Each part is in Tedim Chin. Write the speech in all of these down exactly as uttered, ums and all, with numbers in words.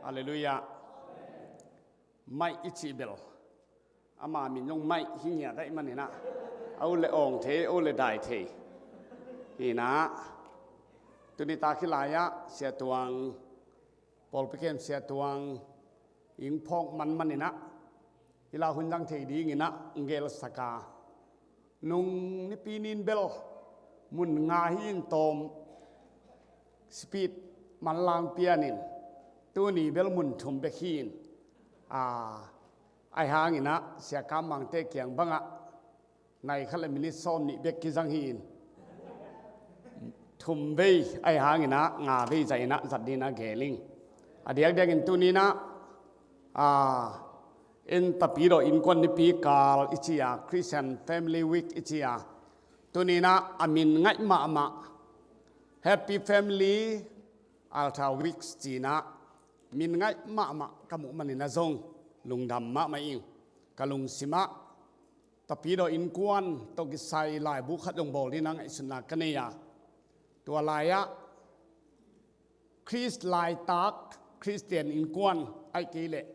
Halleluiah. Maih i cih bel ama min zong maih hi ngiat ahih maninah, a u le awng thei, a u le dai thei hinah. Tuni tak hi lai-ah Sia Tuang, pawlpi kem Sia Tuang ing phawk manmaninah, hi la hun zang thei dinginah hong gelsak a, nung Nipi nin bel mun nga hi in tawm speed manlang pianin, tuni bel mun thum bek hi in, a, ahi hanginah Sia Kam Mangte kiang bangah nai khat le minit sawm nih bek kizang hi in, thum vei ahi hanginah nga vei zahinah zat dinah gel ing. A diakdiakin tuninah, a, en Tapidaw innkuan nipi kal i ci a, Christian Family Week i ci a, tuninah a min ngaih mahmah Happy Family Altar Weeks cinah min ngaih mahmah ka muh maninah zong lungdam mahmah ing. Ka lungsimah Tapidaw innkuan tawh kisai laibu khat zong bawl dinah ngaihsutna ka nei a, tua lai-ah Khrist laitak Khristian innkuan ahih kei leh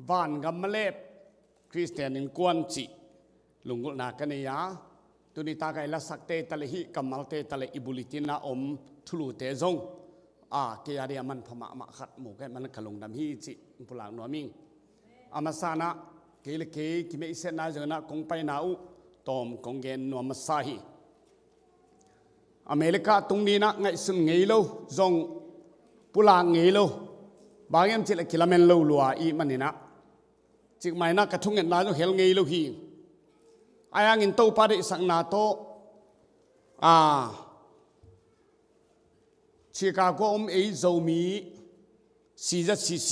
vangam malep Khristian innkuan cih lunggulhna ka nei a, tuni tak a i lasakte ta le hih kammalte ta le i bulletin a om thulute zong, a, kei a dia manpha mahmah khat mu ka hih man ka lungdam hi cih pulak nuam ing. A masanah kei le kei kimeihsetna zonginah kong paina uh tawm kong gen nuam masa hi. America tung dinah ngaihsun ngei lo, zong pulak ngei lo, bang hiam cih leh kilamen lo lua i hih maninah, cikmah inah ka thungetna zong hel ngei lo hi. Ahi hangin Topa deihsakna tawh, a, Chicago a om ei Zomi C Z C C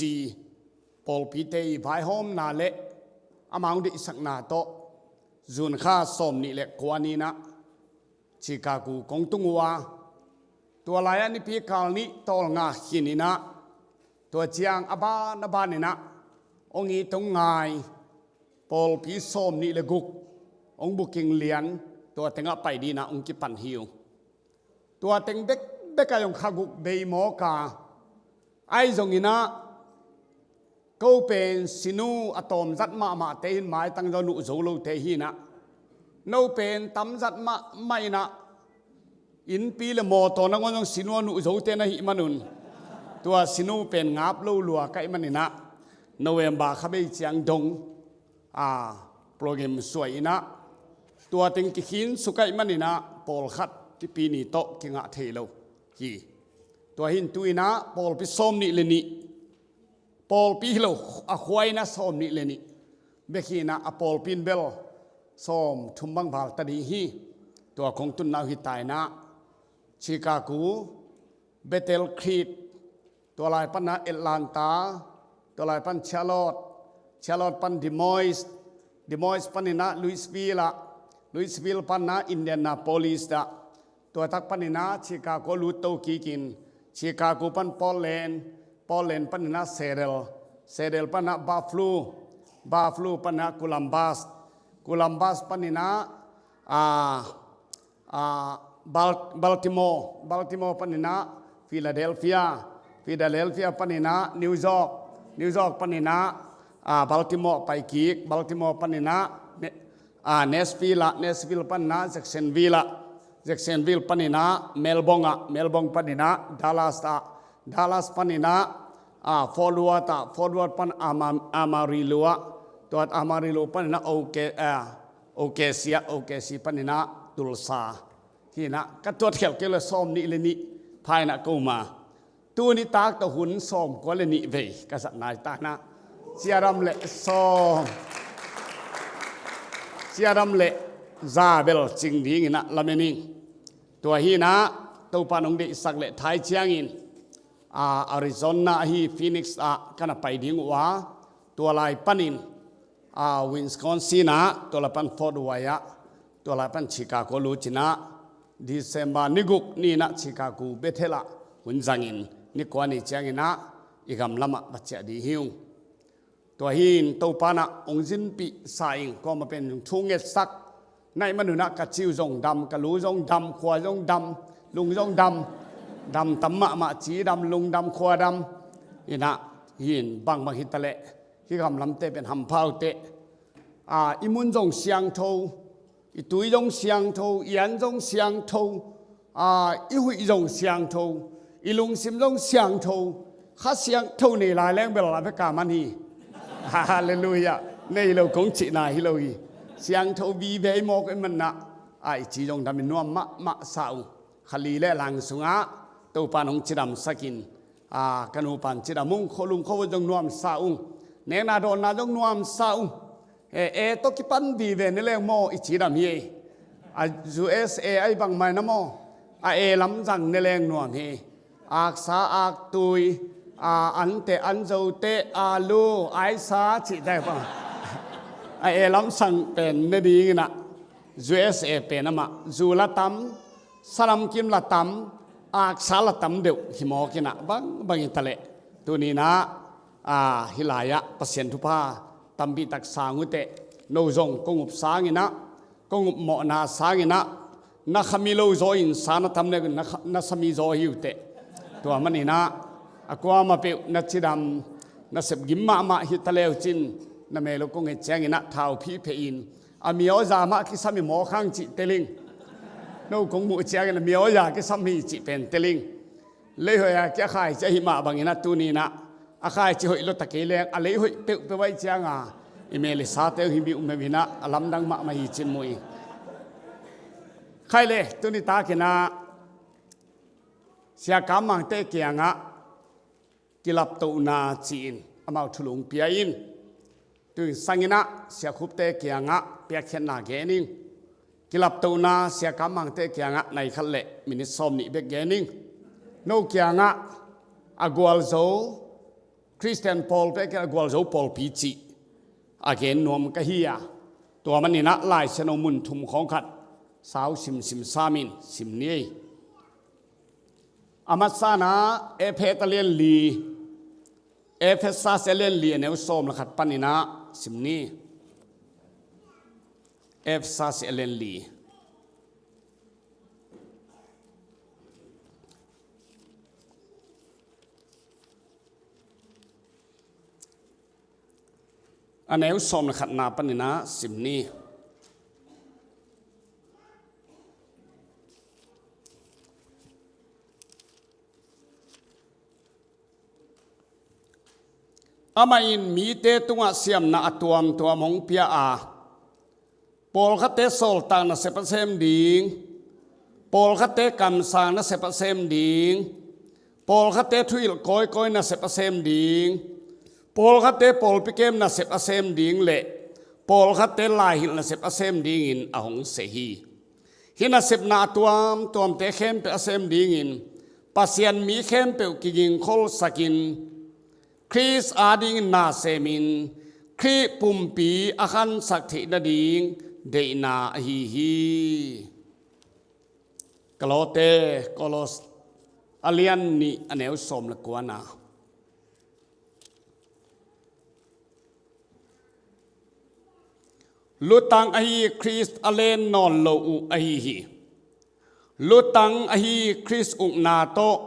pawlpite i vaihawmna le amau deihsakna tawh June kha sawm nih le kua ninah Chicago kong tung uh a, tua lai-ah nipi kal nih tawlnga khininah, tua ciang a ban a baninah hong it hong ngai pawlpi sawm nih le guk hong booking lian, tua tengah pai dinah hong kipan hi uh. Tua teng bekbek ah zong kha guk bei mawk a, ahi zonginah ko pen sinu a tawmzat mahmahte hin maitang zaw nuh zo lote hinah, no pen tamzat mahmah inah innpi le mawtaw nangawn zong sinu a nuh zote na hih manun, tua sinu pen ngap lo lua ka hih maninah November kha bei ciang dong, a, program suai inah tua teng kikhin suk ahih maninah pawlkhat Nipi ni tawh kingah thei lo hi. Tua hin tu inah pawlpi sawm nih le nih, pawlpi hi lo, a khua inah sawm nih le nih bek hinah, a pawlpi in bel sawm thum bang val ta ding hi. Tua kong tunna uh hi ta inah Chicago, Battle Creek, tua lai panah Atlanta, tua lai pan Charlotte, Charlotte pan Des Moines, Des Moines paninah Louisville ah, Louisville panah Indianapolis ah, tua tak paninah Chicago lut to kikin, Chicago pan Portland, Portland paninah Seattle, Seattle panah Buffalo, Buffalo panah Columbus, Columbus paninah, a, a, Bal-, Baltimore, Baltimore paninah Philadelphia, Philadelphia paninah New York, New York paninah, a, Baltimore paikik, Baltimore paninah Ne-, a, Nashville ah, Nashville paninah Jacksonville ah, Jacksonville paninah Melbourne ah, Melbourne paninah Dallas ah, Dallas paninah, a, Fort Worth ah, Fort Worth pan Ama-, Amarillo ah, tua Amarillo paninah OK, a, OKC ah, OKC paninah Tulsa. Hinah ka tuat khelh kei le sawm nih le nih pha inah ko ma. Tuni tak tawh hun sawm kua le nih vei ka zat nai ta inah, ciaram le sawm, ciaram le za bel cing dinginah lamen ing. Tua hinah Topa nong deihsak le thai ciangin, a, Arizona ahi Phoenix ah ka na pai ding uh a, tua lai panin, a, Wisconsin ah, tua lai pan Fort Wayne ah, tua lai pan Chicago lut inah December ni guk ni inah Chicago Bethel ah hun zangin ni kua ni cianginah i gam lamah va ciah ding hi ung. Tua hin Topa inah hong zinpih sa ing, kuamah pen thu ngetsak na hih manunah ka ci uh zong dam, ka lu zong dam, khua zong dam, lung zong dam, dam tam mahmah, ci dam, lung dam, khua dam inah Hi in bangbang hi taleh, hih gam lamte pen hampha uh teh. A, i mun zong siangtho, i tui zong siangtho, i an zong siangtho, a, i huih zong siangtho, i lungsim zong siangtho, Kha Siangtho nei lai leng bel a bek a man hi. Halleluiah. Nei lo kong cihna hi lo hi. Siangtho vive i mawk i manah, a, i ci zong dam i nuam mahmah sa uh. Kha li le lang sungah Topa'n hong cidamsak in, a, ka nupa'n cidam ung, khualung khuavut zong nuamsa ung, nekna dawnna zong nuamsa ung. E, e tawh kipan vive ne leng maw i cidam hi. A, U S A ahi bangmah in a maw, a, e lam zang ne leng nuam hi. Aksa, aktui, a, ante, anzote, alu, aisa cihte bang. A, e lam sang pen ne ding inah, U S A pen amah zu la tam, sanamkim la tam, aksa la tam deuh hi mawk inah, bangbang hi taleh. Tuni inah, a, hih lai-ah Pasian thupha tampi tak sang uh teh, no zong kong up sang inah, kong up mawhna sang inah, na kha mi lo zaw in sa na tam le na kha, na sa mi zaw hi uh teh. Tua man inah, a kuamah peuh na cidam, na sep gim mahmah hi ta le uh cin, na mel uh kong et ciang inah thau phihpheh in, a myo za mah kisam hi maw khang cih tel ing. No kong muh ciangin a myo za kisam hi cih pen tel ing. Leihoih a kia khaici ahi mah bang inah tuni inah, a khaici hoih lo ta kei leng a leihoih peuhpeuh ahi cianga, i mel i sate uh hi mi um hem inah a lamdang mahmah hi cin muh ing. Khai le, tuni tak inah Sia Kam Mangte kiangah kilaptohna ci-in amau thulung pia in, tu-in sang inah Sia Khupte kiangah piakkhiatna gen ing. Kilaptohna Sia Kam Mangte kiangah nai khat le minit sawm nih bek gen ing. No kiangah a gualzo, Khristian pawlpi a gualzo pawlpi cih a gen nuam ka hi a, tua man inah Lai Siangtho mun thum khawng khat sau simsim sam in sim ni ei. A masa inah Efesa lian li, Efesa sia lian li a neu sawm le khat pan inah sim ni. Efesa sia lian li, a neu sawm le khatna pan inah sim ni. Amah in mite tungah siamna a tuamtuam hong pia a, pawlkhatte sawltak nasep a sem ding, pawlkhatte kamsang nasep a sem ding, pawlkhatte thuhilh kawikawi nasep a sem ding, pawlkhatte pawlpi kem nasep a sem ding le pawlkhatte laihilh nasep a sem dingin a hong seh hi. Hih nasepna a tuamtuamte khempeuh a sem dingin Pasian mi khempeuh kigingkholsakin, Khrist adingin na semin, Khrih pumpi a khansak theih nading deihna ahi hi. Ka lawte, Kolos a lian nih a neu sawm le kuana, lutang ahi Khrist a len nawn lo uh ahi hi. Lutang ahi Khrist ukna tawh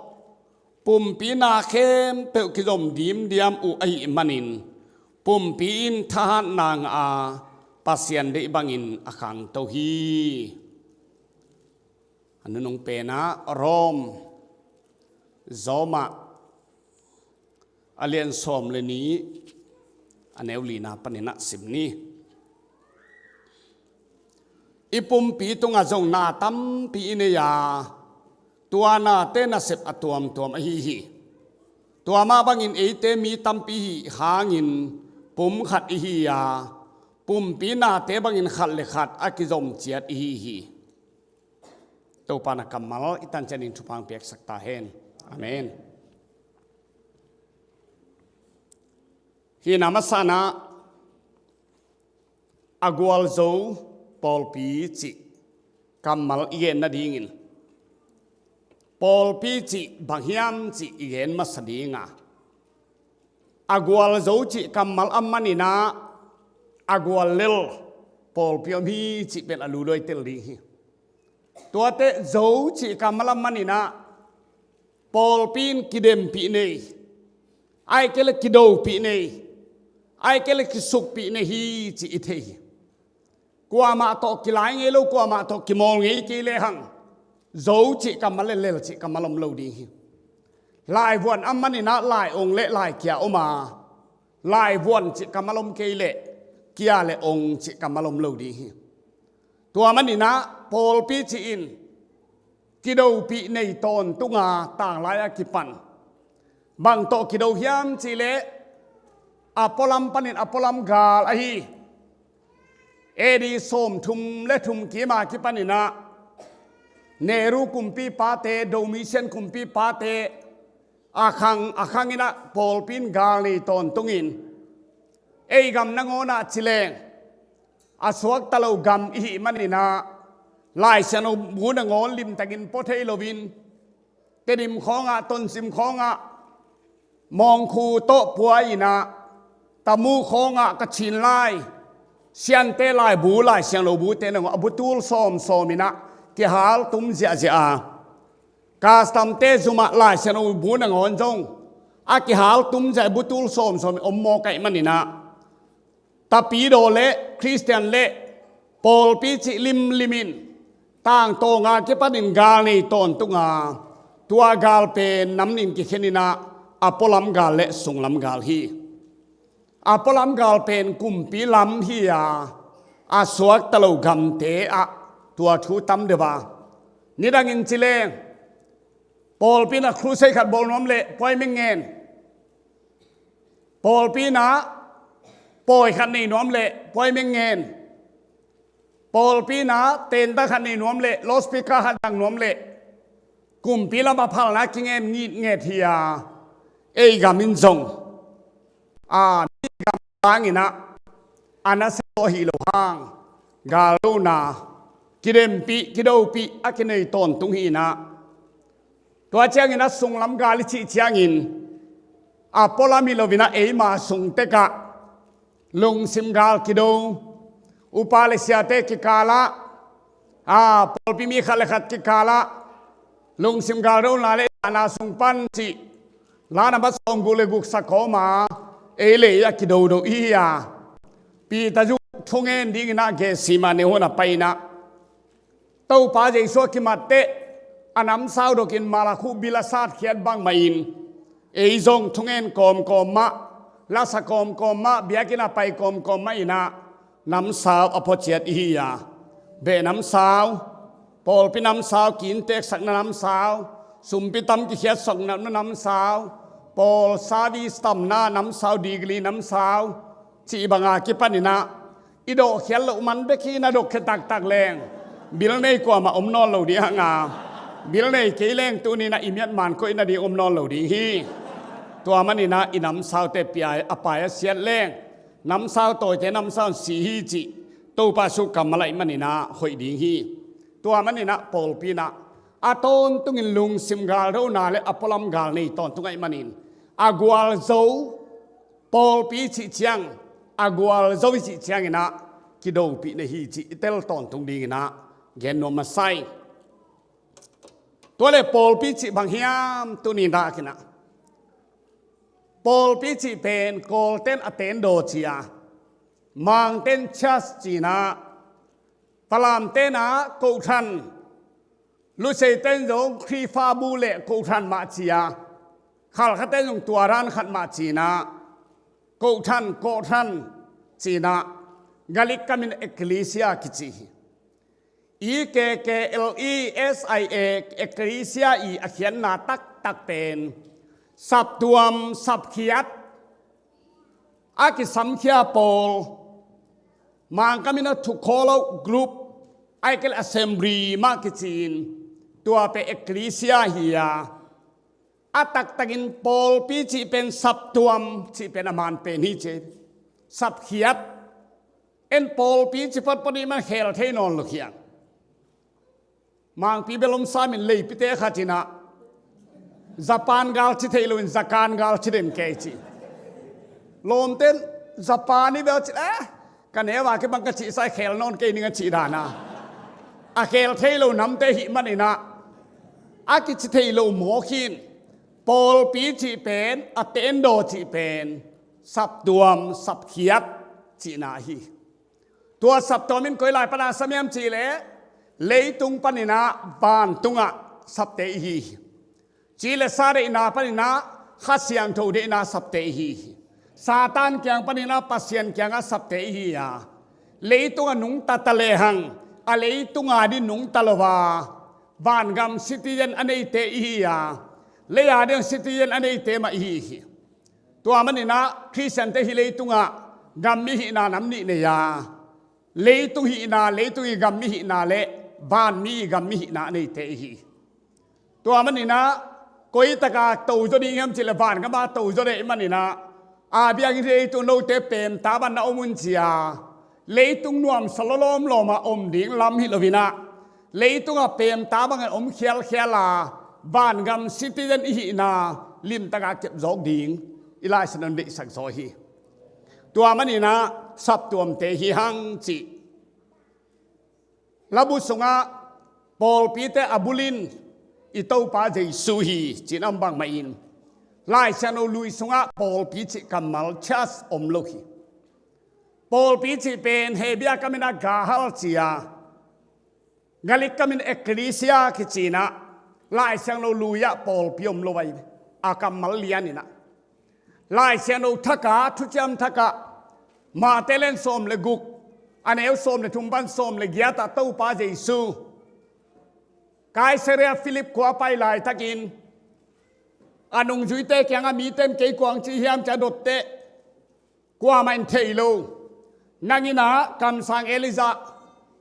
pumpi na khempeuh kizom dimdiam uh ahih manin, pumpi in thahatna ngah a, Pasian deih bangin a khangto hi. A nunung penah Rom zawmah a lian sawm le nih a neu lina panin ah sim ni. I pumpi tungah zong na tampi i nei a, tua nate nasep a tuamtuam ahi hi. Tua mah bangin eite mi tampi hih hangin pum khat ihi a, pumpi nate bangin khat le khat a kizom ciat ihi hi. Topa na kammal i tan cianin thupha piaksak ta hen. Amen. Hih na masa-in ah a gualzo pawlpi cih kammal i gen nadingin pawlpi cih bang hiam cih i gen masa ding a, a gualzo cih kammal a manin ah a guallel pawlpi om hi cih pen a lulua i tel ding hi. Tuate zo cih kammal a manin ah pawlpi in kidempih nei, Ai kei le kidopih nei, ai kei le kisukpih nei hi cih i thei hi. Kuamah tawh kilai ngei lo, kuamah tawh kimawl ngei kei le hang, zo cih kammal le lel cih kammal om lo ding hi. Laivuan a maninah lai ong le lai kia om a, laivuan cih kammal om kei le kia le ong cih kammal om lo ding hi. Tua maninah pawlpi cih in kidopih nei tawntunga tanglai a kipan bang tawh kido hiam cihleh a pualam panin a pualam gal ahi. A D sawmthum le thum kima kipaninah Nehru kumpi pate, Domitian kumpi pate a khang a khanginah pawlpi in gal nei tawntungin ei gam nangawnah cileng a suakta lo gam ihih maninah Lai Siangtho bu nangawn limtakin pua thei loin Tedim khawngah, Tonzang khawngah, Mawngkhu tawh pua inah, Tamu khawngah, Kachin lai, Siante laibu, Lai Siangtho bute nangawn a butul sawmsawm inah kihal tum ziahziah a, Kastamte zumah Lai Siangtho bu nangawn zong a kihal tum ziah a butul sawmsawm in om mawk ahih maninah Tapidaw le Khristian le pawlpi cih limlim in tangtawnga kipanin gal nei tawntunga, tua gal pen namnin kikheninah a pualam gal le sunglam gal hi. A pualam gal pen kumpi lam hi a, a suakta lo gamte ah tua thu tam deuh a. Nidangin cileng pawlpi inah crusade khat bawl nuam le puai meng ngen. Pawlpi inah pawi khat nei nuam le puai meng ngen. Pawlpi inah tenta khat nei nuam le loudspeaker khat dang nuam le kumpi lam a phalna kingen ngitnget hi a, ei gam in zong a mi gam tanginah a nasia ahi lo hang galdona kidempih kidopih a kinei tawntung hi inah. Tua ciangin a sunglam gal i cih ciangin a pualam hi loinah eima sung tekah lungsim gal kido, upa le siate kikalah, a pawlpi mi khat le khat kikalah lungsim galdona le i dahna sung pan cih La na bat sawmguk le guk sa kawma ei le ei a kidodo i hi a, Peter zong thungen dinginah Gethsemane hun a painah Topa Jesu a kimatteh a namsau dokin malakhu bil a satkhiat bangmahin ei zong thungen kawmkawm mah, lasa kawmkawm mah, biakinn a pai kawmkawm mah inah namsau a phuaciat i hi a, beh namsau, pawlpi namsau, kinteksakna namsau, sumpi tam kikhiatsakna namsau, pawl service tamna namsau, degree namsau cih banga kipaninah i dawhkhiat loh man bek hi, na dawhkhia taktak leng bil nei kuamah om nawn lo ding hanga, bil nei kei leng tuninah i miatman koih nading om nawn lo ding hi. Tua maninah i namsaute pia a pai a siat leng namsau tawite namsau in si hi cih Topa Jesu kammal ahih maninah hoih ding hi. Tua maninah pawlpi inah a tawntungin lungsim galdona le a pualam gal nei tawntung ahih manin a gualzo, pawlpi cih ciang a gualzo i cih cianginah kidopih nei hi cih i tel tawntung dinginah gen nuam masa ing. Tua le pawlpi cih bang hiam tuni dakinah pawlpi cih pen Kawlten a tendaw ci a, Mangten church cinah, Falamten ah kohhran, Luseiten zong Khrihfabu le kohhran mah ci a, Khalkhaten zong tua dan khat mah cinah, kohhran, kohhran cinah, Galik kamin ekklesia kici hi. E K K L E S I A, ekklesia i a khiatna taktak pen saptuam, sapkhiat, a kisamkhia pawl, Mangkamin a thukhawl loh group, a i kei le assembly mah kicin, tua pen ekklesia hi a, a taktakin pawlpi cih pen saptuam cih pen a man pen hi ci. Sapkhiat en pawlpi cih patpat i man khel thei nawn lo khiang. Mangpi bel om samin leipite khat inah Japan gal ci thei loin Jakan gal ci den kei ci. Lawmten Japan i bel ci, eh, ka neu a kibang ka cihsa i khel nawn kei ning a cih dana. A khel thei lo namte hih maninah a kici thei lo mawk hin Pawlpi cih pen, a tendaw cih pen, saptuam, sapkhiat cihna hi. Tua saptuam in koi lai pana sam hiam cih leh, leitung panin ah vantungah sapte i hi hi. Ci le sa deihna panin ah Kha Siangtho deihna sapte i hi hi. Satan kiang panin ah Pasian kiangah sapte i hi a, leitung a nungta ta lehang, a leitung a ding nungta lo a, vangam citizen a neite i hi a, lei a ding citizen a neite mah i hi hi. Tua manin ah Khristiante hih leitungah gam mi hihna nam nih nei a, leitung hihna, leitung i gam mi hihna le van mi i gam mi hihna a neite i hi. Tua manin ah koi taka to zaw ding hiam cih leh vangam a to zaw ding ahih manin ah, a biakinn leitung note pemta bangin na om un ci a, leitung nuamsa lawlawm lawm a om ding lam hi lo in ah, leitung a pemta bangin om khialkhial a, vangam citizen i hihna limtak a kep zawk ding i Lai Siangtho in deihsak zaw hi. Tua manin ah saptuamte hi hang cih. Labu sungah pawlpite a bul in i Topa Jesu hi ci-in a om bangmah in, Lai Siangtho lui sungah pawlpi cih kammal, church, om lo hi. Pawlpi cih pen Hebru kam in ah gahal ci a, Greek kam in ekklesia kici in ah, Lai Siangtho lui ah pawlpi om lo ahi ve, a kammal lian in ah. Lai Siangtho thak ah, Thuciam Thak ah, Mate lian sawm le guk, a neu sawm le thum pan sawm le giat ah Topa Jesu Kaisaria Philip khua a pai laitakin, a nungzuite kiangah mite in kei kua hong ci hiam ci a dot teh, kuamah in thei lo. Nang in ah kamsang Elijah,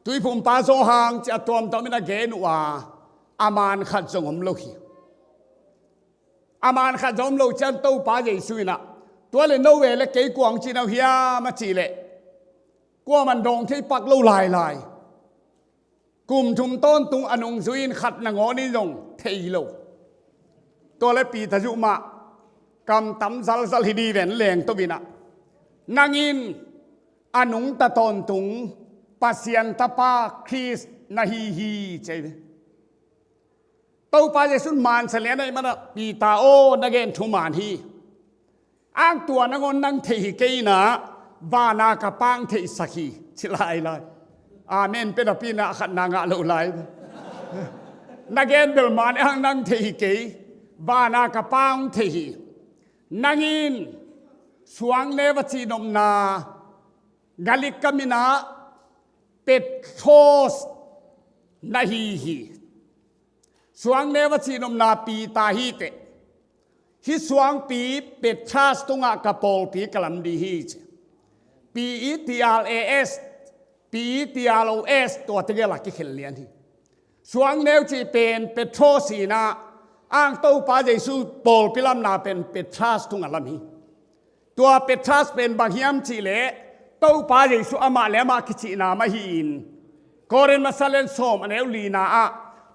tuiphumpa Johan ci a tuamtuam in a gen uh a, a man khat zong om lo hi. A man khat zong om lo ciang Topa Jesu in ah, tua leh no ve leh kei kua hong ci na uh hiam a cih leh, kuamah in dawng thei pak lo lailai. Kum thum tawntung a nungzui in khat nangawn in zong thei lo. Tua leh Peter zong mah kam tam zalzal hi ding ven leng to in ah, nang in a nungta tawntung Pasian Tapa Khrist na hi hi ci hi. Topa Jesu in mansa lian ahih manin ah, Peter aw, na gen thu man hi. Ang tua nangawn nang thei hi kei in ah, van a ka Pa hong theihsak hi, ci lailai. Amen pen a pi na khat na ngah lo lai. Na gen bel man ang nang thei hi kei, van a ka Pa hong thei hi. Nang in suang neu a cihnopna, Greek kam in ah Petros na hi hi. Suang neu a cihnopna Peter hi teh. Hih suangpi Petros tungah ka pawlpi ka lam ding hi ci. P E T R A S, P E T R O S, tua tegel a kikhel lian hi. Suang neu cih pen Petros hi in ah, ang Topa Jesu pawlpi lamna pen Petros tungah lam hi. Tua Petros pen bang hiam cih leh, Topa Jesu amah le amah kicihna mah hi-in, Korin masa lian sawm a neu lina ah,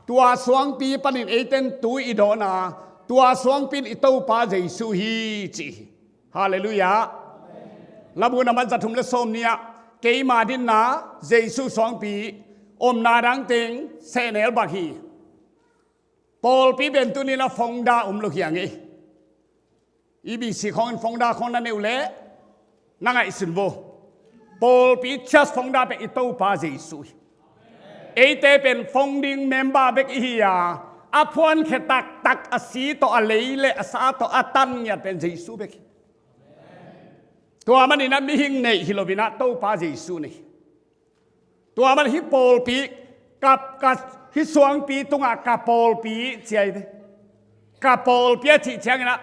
tua suangpi panin eite in tui i dawn a, tua suangpi in i Topa Jesu hi ci hi. Halleluiah. Labu nambat za thum le sawmnih ah, keima dinna Jesu suangpi omna dang teng sehnel bang hi. Pawlpi pen tuni-in a founder om lo hi hang e. E B C khawng in founder khawng na neu leh na ngaihsun vo. Pawlpi church founder pen i Topa Jesu hi. Eite pen founding member bek i hi a, a phuankhia taktak a si tawh a lei le a sa tawh a tan ngiat pen Jesu bek hi. Tua manin a mihing neih hi lo-in a Topa Jesu nei hi. Tua man hih pawlpi, ka, ka, hih suangpi tungah ka pawlpi ci ahi ve. Ka pawlpi a cih ciangin ah,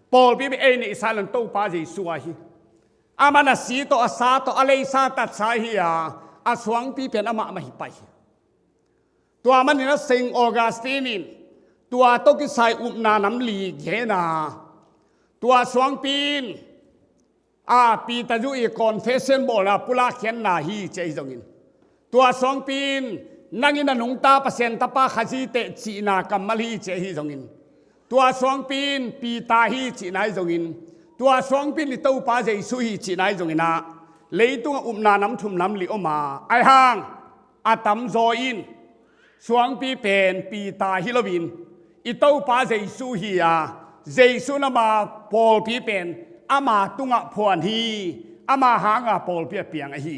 pawlpi bek ei neihsa lo-in Topa Jesu ahi. Aman a si tawh, a sa tawh, a leisa tatsa hi a, a suangpi pen amah mah hi pah hi. Tua manin ah Saint Augustine in tua tawh kisai upna nam li gen a, tua suangpi in a, Peter zu i confession bawlna pulak khiatna hi ci ahi zongin, tua suangpi in nang in a nungta Pasian Tapa Khazih teh cihna kammal hi ci ahi zongin, tua suangpi in Peter hi cihna ahi zongin, tua suangpi in i Topa Jesu hi cihna ahi zongin ah, leitungah upna nam thum nam li om a, ahi hang a tamzaw in suangpi pen Peter hi lo-in i Topa Jesu hi a, Jesu in ama pawlpi pen ama tungah phuan hi. Ama hanga pawlpi a piang ahi.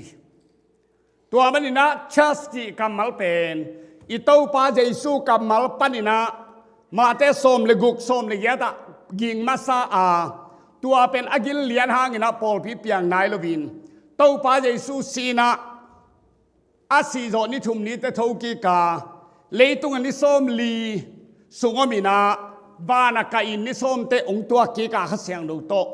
Tua maninah church cih kammal pen i Topa Jesu kammal paninah Mate sawm le guk, sawm le giatah ging masa a, tua pen a gil lian hanginah pawlpi piang nai loin Topa Jesu sinah a sihzawh ni thum nite thokika leitunga ni sawm li sung ominah vana kahin ni sawmte hong tuak kika Kha Siangtho tawh,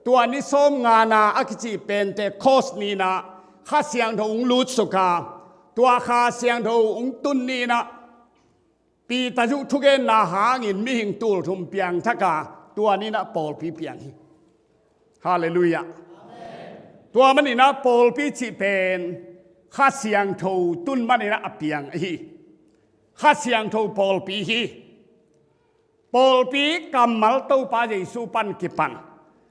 tua ni sawm ngana a kici Pentecost ninah Kha Siangtho hong lutsuka, tua Kha Siangtho hong tun ninah Peter zuh thugenna hangin mihing tulthum piangthaka, tua ninah pawlpi piang hi. Halleluiah. Tua maninah pawlpi cih pen Kha Siangtho tun maninah a piang ahi. Kha Siangtho pawlpi hi. Pawlpi kammal Topa Jesu pan kipan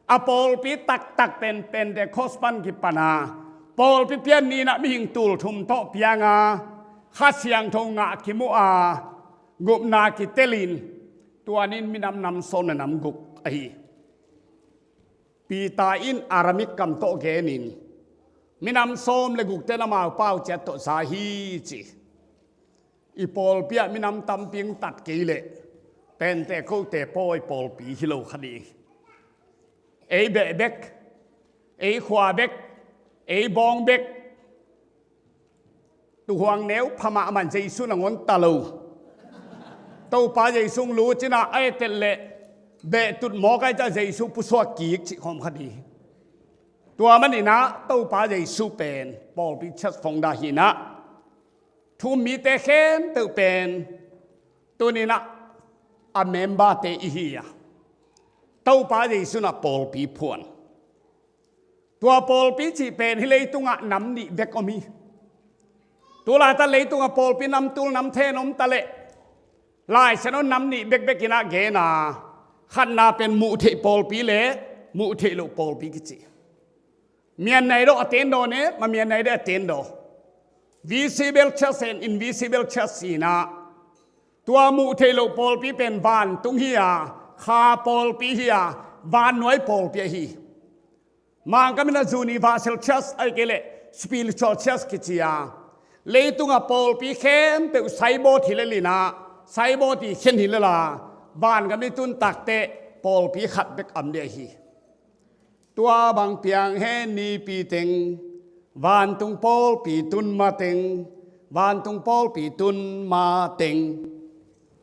a, pawlpi taktak pen Pentecost pan kipana, pawlpi pian ninah mihing tulthum tawh pianga Kha Siangtho ngah kimu a, gupna kitelin, tuanin minam nam sawm le nam guk ahi. Peter in Aramaic kam tawh genin minam sawm le gukte na maupau ciat tawh za hi ci. I pawlpi ah minam tampi hong tat kei leh Pentecost-te pawi pawlpi hi lo kha ding. Ei beh bek, ei khua bek, ei bawng bek. Tuhuang neu pha mahmah Jesu nangawn ta lo. Topa Jesu hong lucinah a etel leh behtut mawk ai ta Jesu pusuak kik cih khawm kha ding. Tua maninah Topa Jesu pen pawlpi church founder hinah thu um mite khempeuh pen tuninah a memberte ihi a, Topa Jesu inah pawlpi phuan. Tua pawlpi cih pen hih leitungah nam nih bek om hi. Tulaitak leitungah pawlpi nam tul nam then om ta leh Lai Siangtho nam nih bekbek inah gena, khatna pen muhtheih pawlpi le muhtheih loh pawlpi kici. Mian nai dawh a ten daw ne, ma mian nai dawh a ten daw. Visible church and invisible church sinah tua muhtheih loh pawlpi pen vantung hi a, kha pawlpi hi a, vannuai pawlpi ahi. Mangkam inah universal church ahih kei leh spiritual church kici a, leitunga pawlpi khempeuh saibawt hi lelinah saibawt i khen hi lela, vangam i tun takteh pawlpi khat bek am dih ahi. Tua bang piang hen nipi teng, vantung pawlpi tun mateng, vantung pawlpi tun mateng,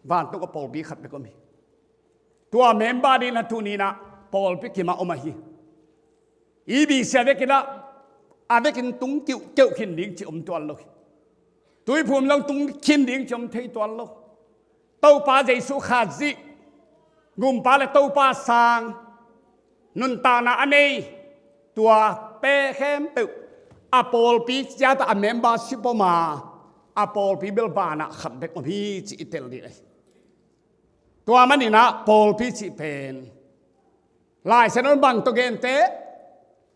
vantung a pawlpi khat bek om hi. Tua member dingin a tuninah pawlpi kimah om ahi. I bisia vekinah a vekin tung kiuhkeuh khin ding ci om tuan lo hi. Tuiphum lo tung khin ding ci om thei tuan lo. Topa Jesu khatzih, gumpa le topa sang, nuntakna a nei, tua pe khempeuh a pawlpi ciatah a membership om a, a pawlpi bel vanah khat bek om hi ci i tel dih ahi. Tua maninah pawlpi cih pen Lai Siangtho bang tawh genteh,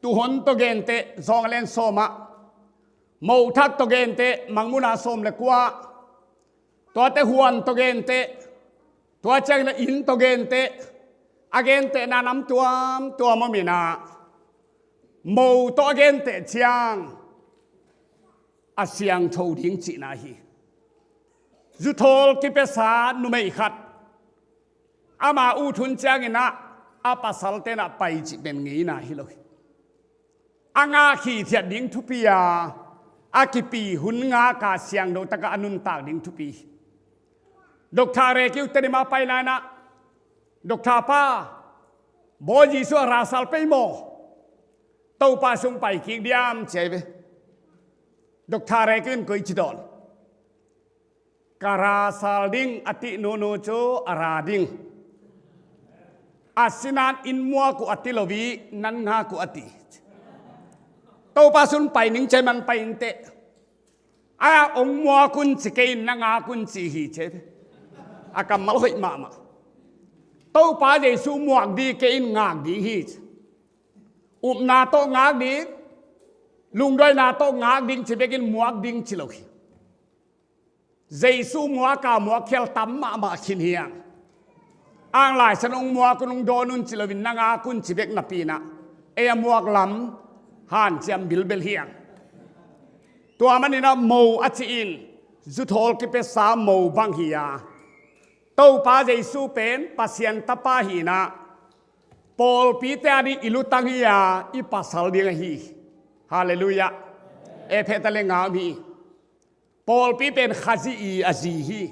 tuhon tawh genteh, zawng a lian sawmah, mothak tawh genteh, Mangmuhna sawm le kuah, tuate huan tawh genteh, tua ciangin a inn tawh genteh, a gentehna nam tuamtuam om inah, mo tawh a genteh ciang a siangtho ding cihna hi. Zuthawl kipiasa numei khat ama ut hun cianginah a pasal tenah pai cih pen ngeina hi lo hi. A ngak hithiat ding thupi a, a kipi hun ngaka siangtho takah a nuntak ding thupi hi. Doctor Rekiu Tedim a paina inah, Doctor pa, Bawi Jesu a rasal pei maw? Topa sung pai kik diam ci ai ve. Doctor Rekiu in koi ci dawn. Ka rasal ding a tih nunu cu a ra ding. A sinan in muak uh a ti lo i nan ngak uh a ti. Topa sung pai ning ci ai man pai inteh. A ong muak un ci kei in na ngak un ci hi ci ai ve. A kammal hoih mahmah. Topa Jesu muak ding kei in ngak ding hi ci. Upna tawh ngak ding, lungduaina tawh ngak ding ci bekin muak ding ci lo hi. Jesu muaka muak khial tam mahmah khin hiang. Ang Lai Siangtho hong muak un hong dawn un ci loin na ngak un ci bek napi-in ah, ei a muak lam hanciam bilbel hi hang. Tua manin ah mo a cih in zuthawl kipiasa mo bang hi a, Topa Jesu pen Pasian Tapa hi-in ah, pawlpite ading i lutang hi a, i pasal ding ahi hi. Halleluiah. Ei pheta le ngam hi. Pawlpi pen Khazih i a zi hi.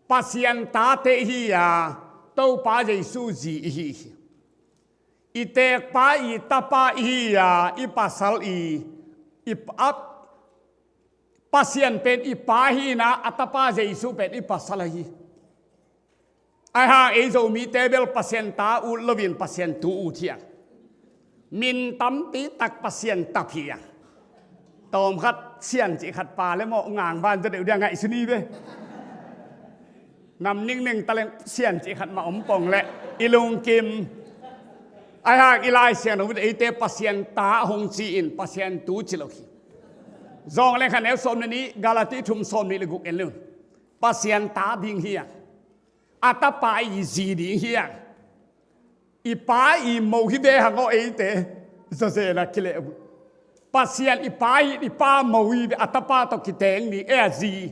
Pasian tate i hi a, Topa Jesu zi i hi hi. I teekpa i tapa i hi a, i pasal i, i pa, Pasian pen i pa hi-in ah, a tapa Jesu pen i pasal ahi. Ahi hang ei Zomite bel Pasian ta ut loin Pasian tu ut hi hang. Min tampi tak Pasian tap hi hang. Tawm khat Sian cih khat pa le maw, ngangvan zaw deuh dia ngaihsun hi ve. Nam ningneng taleng Sian cih khat mah om pong leh i lungkim. Ahi hang i Lai Siangtho in eite Pasian ta hong ci-in Pasian tu ci lo hi. Zawng leng kha neu sawm le nih, Galati thum sawm nih le guk en le un. Pasian ta ding hi hang. A tapa i zi ding hi hang. I pa i mo hi ve hang aw eite. Zazen a kileh uh. Pasian i pa hi, i pa mo hi ve, a tapa tawh kiteng ding, ei a zi.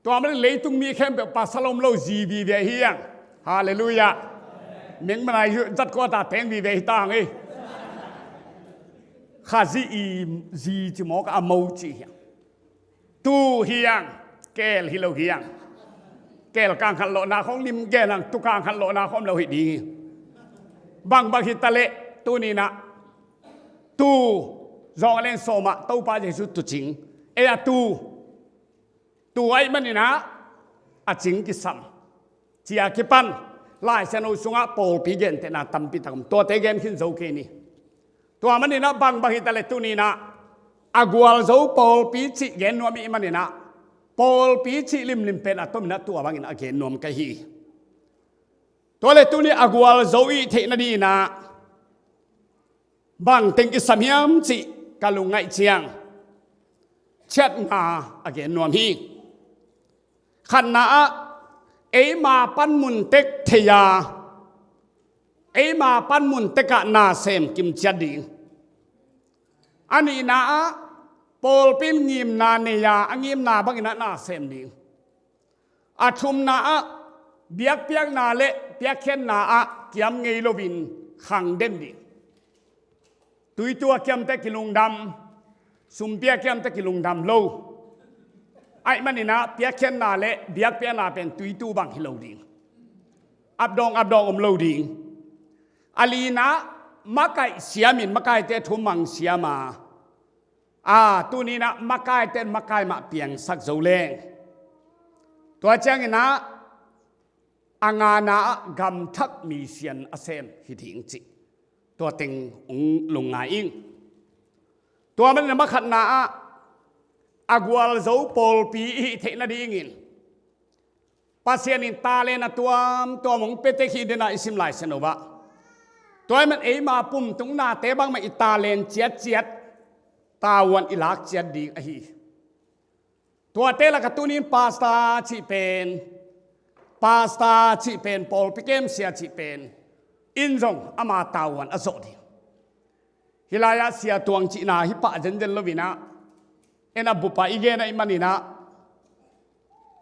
Tua manin leitung mi khempeuh pasal om lo zi vive hi hang. Halleluiah. Meng manai zat kua ta teng vive hi ta hang ei. Khazih i zi ci mawk a mo ci hi hang. Tu hi hang, keel hi lo hi hang. Keel kang khat lawhna khawng lim gen hang, tu kang khat lawhna khawng om lo hi ding hi. Bangbang hi ta leh tuni-in ah, tu, zawng a leng sawm ah Topa Jesu tuucing, ei a tu, tu ahih manin ah a cing kisam ci-a kipan Lai Siangtho sungah pawlpi gentehna tampi tak om. Tuate gen khin zo kei ni. Tua manin ah bangbang hi ta leh tuni-in ah a gualzo pawlpi cih gen nuam i hih manin ah, pawlpi cih limlim pen a tomin ah tua bangin a gen nuam ka hi. Tua leh tuni a gualzo i theih nadingin ah bang teng kisam hiam cih ka lungngaih ciang ciat nga a gen nuam hi. Khatna ah, eima pan mun tek thei a, eima pan mun tekah na sem kim ciat ding. A nihna ah, pawlpi in ngimna nei a, a ngimna bangin ah na sem ding. A thumna ah, biakpiakna le piakkhiatna ah kiam ngei loin khang den ding. Tuitu a kiamte kilungdam, sumpi a kiamte kilungdam lo. Ahih manin ah piakkhiatna le biakpiakna pen tuitu bang hi lo ding. Apdawng apdawng om lo ding. A lina, makaih siamin makaite thu mang siam a, a, tuni-in ah makaite in makai mah piangsak zo leng, tua ciangin ah a ngana ah gamthak misian a sem hi ding cih tua teng hong lungngai ing. Tua manin a makhatna ah, a gualzo pawlpi i hih theih nadingin Pasian in talent a tuamtuam hong pia tek hi ding a, i sim Lai Siangtho ah. Tua ahih manin eima pumtungnate bangmah i talent ciatciat tavuan i lak ciat ding ahi hi. Tuate lakah tuni-in pastor cih pen, pastor cih pen, pawlpi kemsia cih pen in zong ama tavuan a zawh ding. Hih lai-ah sia tuang cihna hi pah zenzen loin ah, en a bup ah i gen ahih manin ah,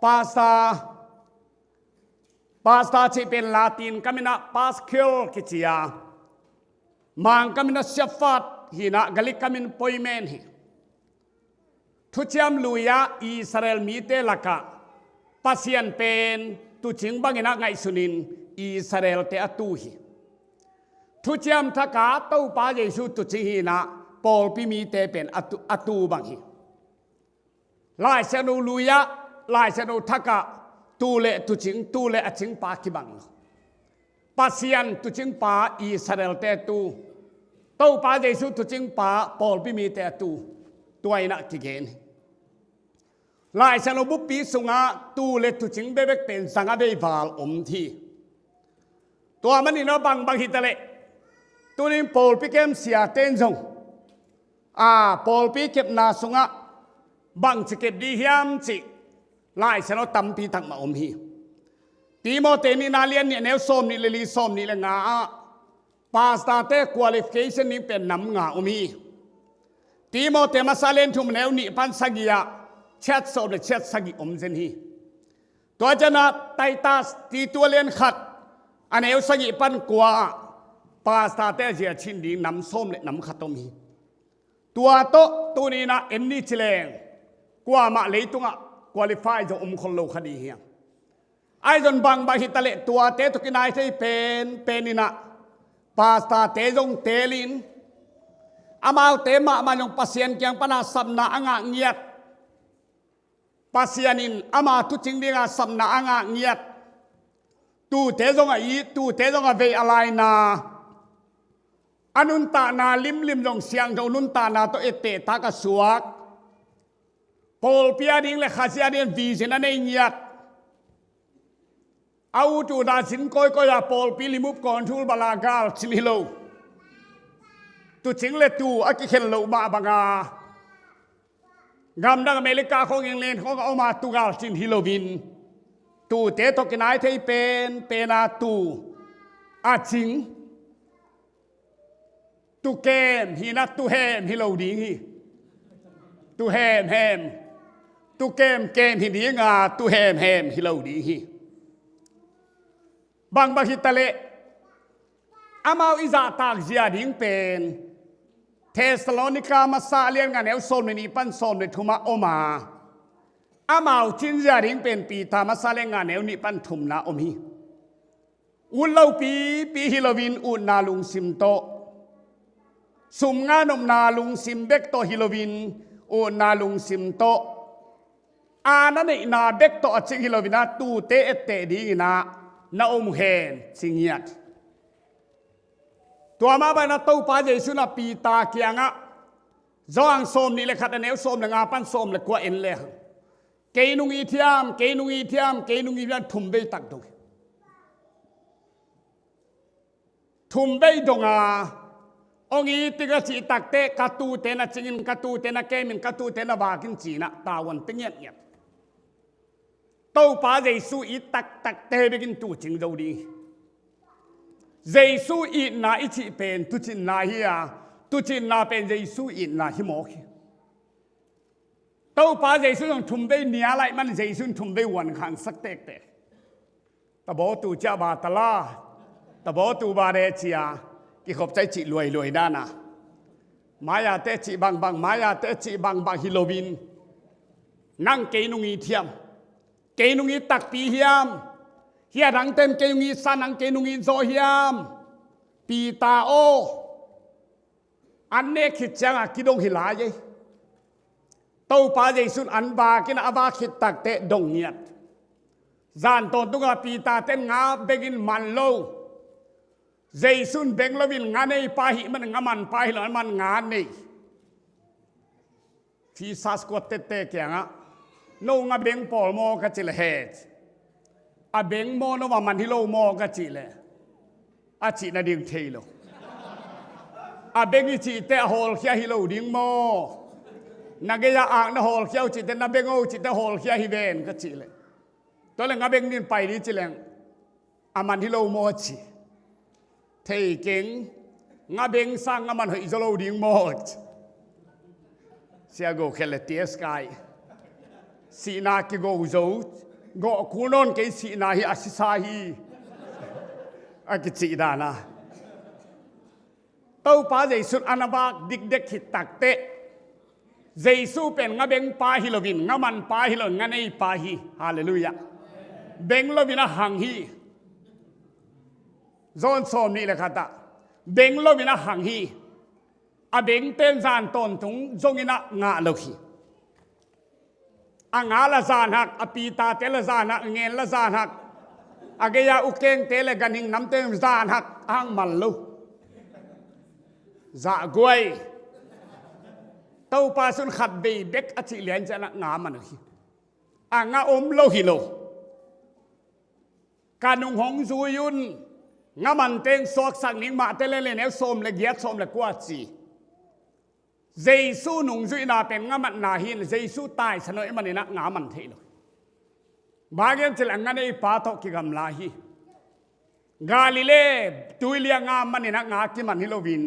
pastor, pastor cih pen Latin kam in ah pascal kici a, Mangkam in ah shepherd hi-in ah, Galik kam in poimen hi. Thuciam lui-ah Israel mite lakah Pasian pen tuucing bangin ah ngaihsunin Israel-te a tu hi. Thuciam thakah Topa Jesu tuucing hi-in ah pawlpi mite pen a tu, a tu bang hi. Lai Siangtho lui-ah, Lai Siangtho thakah tuu le tuucing, tuu le a cingpa kibang lo. Pasian tuucingpa Israel-te a tu, Topa Jesu tuucingpa pawlpi mite a tu, tua in ah kigen hi. Lai Siangtho buppi sungah tuu le tuucing bekbek pen zanga vei val om hi. Tua manin ah bangbang hi ta leh, tuni-in pawlpi kemsiate in zong, a, pawlpi kepna sungah bangci kep ding hiam cih Lai Siangtho tampi tak mah om hi. Timothy nihna lian nih a neu sawm nih le li, sawm nih le nga ah pastorte qualification ding pen nam nga om hi. Timothy masa lian thum a neu nih pan sagih ah chiat sawm le chiat sagih om zen hi. Tua ciangah Titus, Titu lian khat a neu sagih pan kua ah pastorte a zia chin ding nam sawm le nam khat om hi. Tua tawh tuni-in ah en ni ci leng kuamah leitungah qualify zo om khol lo kha ding hiam? Ahi zong bangbang hitaleh tuate tawh kinai thei penpen in ah pastorte zong teelin, amaute mahmah zong Pasian kiang pana sapna a ngah ngiat, Pasian in ama tuucing dinga sapna a ngah ngiat, tuute zong a it, tuute zong a vei a laina, a nuntakna limlim zong siangtho nuntakna tawh ettehtak a suak, pawlpi a ding le Khazih a ding vision a nei ngiat, a ut ut a zin kawikawi a pawlpi limupkawn thulbala galcin hi lo, tuucing le tuu a kikhen loh mah banga gamdang America khawng, England khawng a om a tuu galcin hi loin, tuute tawh kinai thei penpen a tuu a cing, tuu kem hi-in ah tuu hem hi lo ding hi. Tuu hemhem, tuu kemkem hi dinga tuu hemhem hi lo ding hi. Bangbang hitaleh amau i zahtak zia ding pen Thessalonica masa lian nga neu sawm le nih pan sawm le thum ah om a, amau cin zia ding pen Peter masa lian nga neu nih pan thumna om hi. Ut lopipi hi loin utna lungsim tawh, sum ngah nopna lungsim bek tawh hi loin utna lungsim tawh, aana neihna bek tawh a cing hi loin ah tuute etteh dingin ah na om uh hen ci ngiat. Tua mah bangin ah Topa Jesu in ah Peter kiangah Johan sawm nih le khat a neu sawm le nga pan sawm le kua en le hang, kei nung it hiam, kei nung it hiam, kei nung it hiam, thum vei tak dong hi. Thum vei dong a, hong it ing a cih takteh ka tuute na cingin, ka tuute na kemin, ka tuute na vakin ci-in ah tavuan pia ngiatngiat. Topa Jesu it taktakte bekin tuu cing zo ding hi. Jesu itna i cih pen tuucinna hi a, tuucinna pen Jesu itna hi mawk hi. Topa Jesu zong thum vei nial ahih manin Jesu in thum vei vuan khansak tektek. Tabaw tuu ciah ba tala, tabaw tuu ba de cia, kikhop cai cih luailuai dana. Maya te cih bangbang, maya te cih bangbang hi loin, nang kei nung it hiam? Kei nung it takpi hiam? Hih a dangten kei nung it sa, nang kei nung it zaw hiam? Peter aw, an nek khit ciangah kidong hi lai ei. Topa Jesu in an vakin a vak khit takteh dong ngiat. Zan tawntungah Peter ten nga bengin man lo. Jesu in beng loin nga nei pa ahih manin nga man pa hi lo, an man nga nei. Phi Sasquatch tette kiangah, no nga beng pawl maw ka cih leh, he, a beng maw, no va man hi lo maw ka cih leh, a cih nading thei lo. A beng i cih teh a hawlkhia hi lo ding maw? Na gei-a ak na hawlkhia uh cih teh, na beng uh cih teh hawlkhia hi ven ka cih leh, tua leh nga beng ding pai ding ci leng, a man hi lo maw ci. Thei keng, nga beng sang nga man hoih zaw lo ding maw ci. Sia go khelh le T S kai. Sihna kigo zo, gawh kul nawn kei sihna hi a sisa hi, a kicih dana. Topa Jesu in an a vak dikdek khit takteh, Jesu pen nga beng pa hi loin, nga man pa hi loin, nga nei pa hi. Halleluiah. Beng loin a hang hi. John sawm nih le khatah, beng loin a hang hi. A bengten zan tawntung zongin a ngah lo hi. A nga la zan hak, a Peter te la zan hak, a ngen la zan hak, a gei-a ukengte le ganhing namte zan hak, a hang man lo. Zahguai. Topa Jesu in khat vei bek a cih lian ciangah nga man uh hi. A nga om lo hi lo. Ka nung hong zui un, nga man teng suaksak ning, Mate le le neu sawm le giat, sawm le kua ci. Jesu nungzuihna pen nga manna hi in, Jesu taisan uh ahih manin a nga man thei lo. Bang hiam cih leh a nganei pa tawh kigamla hi. Galilee tuiliang a manin a nga kiman hi loin,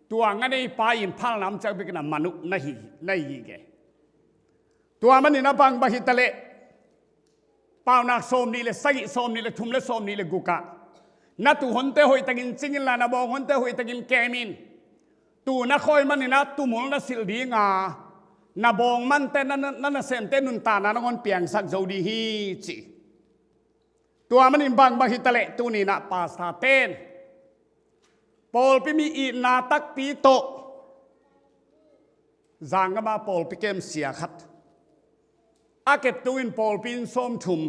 tua nganei pa in phalna om ciang bekin a man uh na hi, na hi hi ke. Tua manin a bangbang hitaleh, Paunak sawmnih le sagih, sawmnih le thum le sawmnih le guk ah, na tuuhonte hoihtakin cing inla, na bawnghonte hoihtakin kem in. Tuu na khawi manin a tuumul na silh ding a, na bawng mante, na, na, na nasemte nuntakna nangawn piangsak zo ding hi, ci. Tua manin bangbang hitaleh tuni-in ah pastor ten pawlpi mi itna takpi tawh Zanggam ah pawlpi kem sia khat, a keptu in pawlpi inn sawmthum,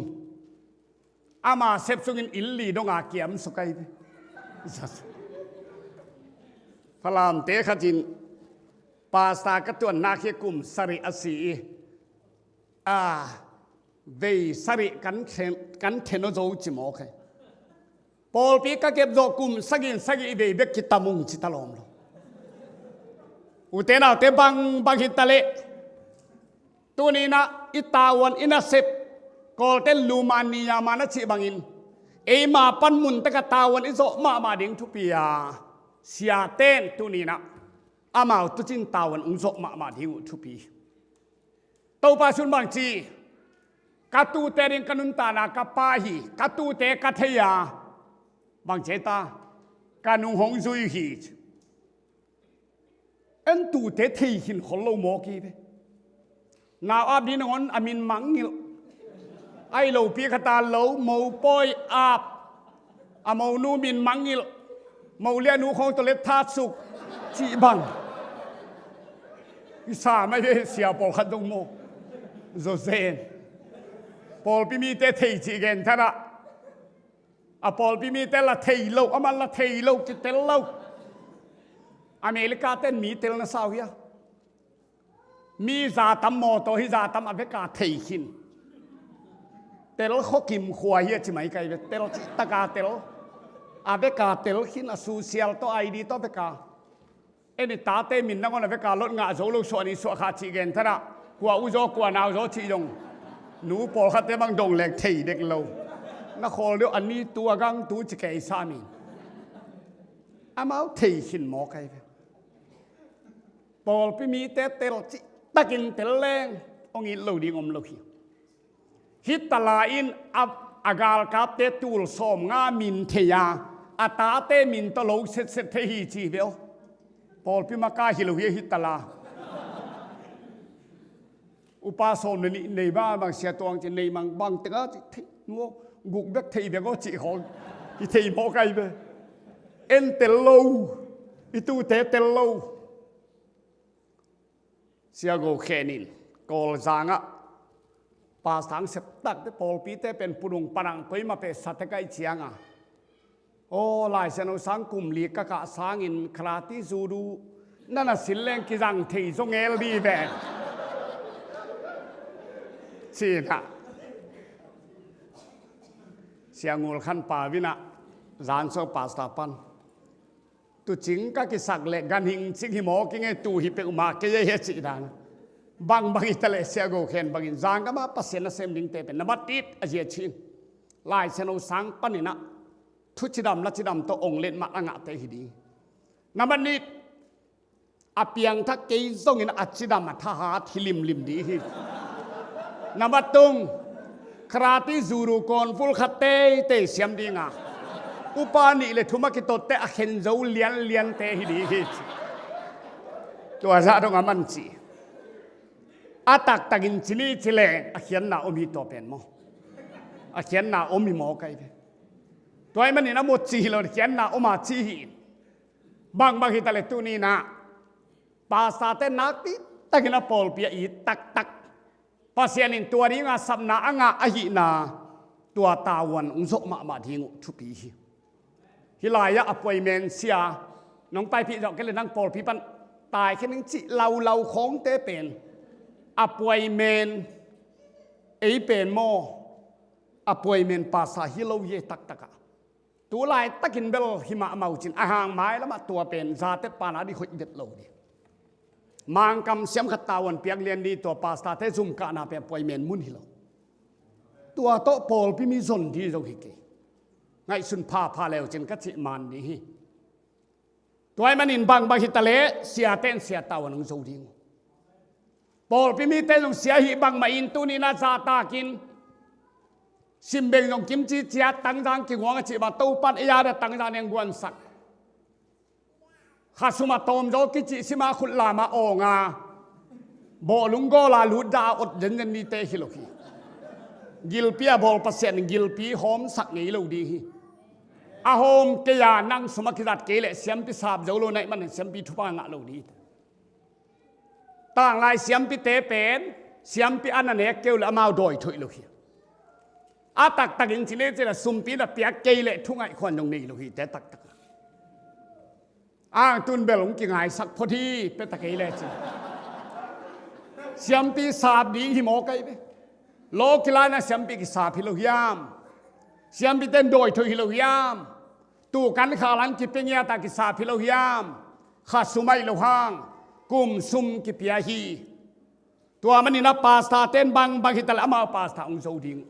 ama sep sungin inn li dong a kiam suk ahi ve. Falamte khat in, pastor ka tuanna khi kum sarih a si hi. A, vei sarih kan then, kan then aw zo ci mawk hi. Pawlpi ka kep zawh kum sagih in sagih vei bek kitam ung ci ta lawm lo. Ute naute, bangbang hitaleh, tuni-in ah i tavuan, i nasep, Kawlten lumania mana cih bangin, eima panmun tek ah tavuan i zawh mahmah ding thupi a, siaten tuni-in ah amau tuucin tavuan hong zawh mahmah ding uh thupi. Topa Jesu'n bang ci, ka tuute ading ka nuntakna ka Pa hi, ka tuute ka thei a, bang ci ta, ka nung hong zui hi. En tuute thei khin khol lo mawk hi ve. Nau ap ding nangawn a min mangngilh. Ahi lopi khat a lo, mopawi ap. A monu min mangngilh. Molianu khawng tawh let that suk. Cih bang. I sa mai ve, sia pawlkhat dong maw. Zawzen. Pawlpi mite thei cih genthat ah, a pawlpi mite la thei lo, amah la thei lo, kitel lo. America ten mi tel na sa uh hia? Mi za tam, mawtaw hi za tam, a veka thei khin. Tel khuakim khua hi a ci mai kai ve, tel cih taka tel. A veka tel khin, a social tawh, I D tawh veka. En i tate min nangawn a veka lot ngah zo lo, suah ni suah kha cih genthat ah, kua u zaw, kua nau zaw cih zong, nu pawlkhatte bang dong leng thei dek lo. Na khawl deuh a ni tu, a gang tu ci kei sa min. Amau thei khin mawk ahi ve. Pawlpi mite tel cih takin tel leng hong it lo ding om lo hi. Hitler in a, a galkapte tul sawmnga min thei a, a tate min tawh lo setset thei hi ci hi ve aw. Pawlpi maka hi lo hi Hitler. Upa sawm le nih nei bang, bang sia tuang ci, nei mang bang teng a ci, thei nuaw, guk bek thei bek aw cih khawng hi thei mawk ahi ve. En tel lo, i tuute tel lo. Sia Go Khen in Kawlzang ah pastor hong sep takte, pawlpite pen pulung panang koima peh sa tek ahih ciang a, aw, Lai Siangtho sang kum li ka kah sangin karate, judo na na sin leng kizang thei zaw ngel dih ve, ci-in ah, Sia Ngul Khan Pau in ah, Zan Sung pastor pan, tuucing ka kisak leh ganhing cing hi mawk ing e, tuu hi peuhmah kei e, hi a cih dan. Bangbang hitaleh Sia Go Khen bangin Zanggam ah Pasian nasem dingte pen na mat it a zia cin. Lai Siangtho sang panin ah thu cidam la cidam tawh hong let mat a ngahte hi ding. Na mat it, a piangthak kei zongin a cidam a thahat hi limlim ding hi. Na mat tung, karate, judo, kawngfu khat teitei siam ding a, upa nih le thum a kitotte a khen zo lianliante hi ding hi. Tua zah dong a man ci. A taktakin ci ni ci leng a khiatna om hi tua pen maw. A khiatna om hi mawk ahi ve. Tua ahih manin a mawk ci hi lo, a khiatna om a ci hi. Bangbang hitaleh tuni-in ah pastorte nakpi takin a pawlpi a it taktak, Pasian in tua dinga sapna a ngah ahihna, tua tavuan hong zawh mahmah ding uh thupi hi. Hih lai-ah appointment sia, nong paipih zawh kei leh nang pawlpi pan taikhia ning cih laulau khawngte pen appointment, ei pen maw, appointment pastor hi lo hi taktak ah. Tu laitakin bel hi mahmah uh cin, a hang mailamah tua pen zatet pana dih hoih vet lo dih. Mangkam siam khat tavuan piak lian dih, tua pastorte zumkahna pen appointment mun hi lo. Tua tawh pawlpi mi zon ding zong hi kei. Ngaihsun phapha leu cin ka cih man ding hi. Tua ahih manin bangbang hi ta leh siate in sia tavuan hong zo ding. Pawlpi mite zong sia hih bangmah in tuni-in ah zahtakin simbeng zong kimci ciat, tangzang kinguang a cih bang Topa'n ei a dia tangzang neng guansak. Khasum a tawmzaw kicih sim a khut lam a awng a, bawhlung gawl a lut dah a ot zenzen nite hi lo hi. Gilpi a bawl Pasian in gilpi hawmsak ngei lo ding hi. A hawm kei a nang sum a kizat kei leh siampi sap zo lo na hih manin siampi thupha ngah lo ding hi. Tanglai siampite pen siampi a na nek kei uh leh amau dawi thoih lo hi. A taktakin ci le ci leh sumpi na piak kei leh thu ngaihkhuan zong nei lo hi te taktak. Ang tun bel hong kingaisak phot hi, pia ta kei le ci. Siampi sap ding hi mawk ahi ve. Law kilai-in ah siampi kisap hi lo hiam? Siampite in dawi thoih hi lo hiam? Tuu kan khak lam kipia ngiat a kisap hi lo hiam? Khasum ahih loh hang kum sum kipia hi. Tua manin ah pastorte in bangbang hi ta leh amau pastor hong zo ding.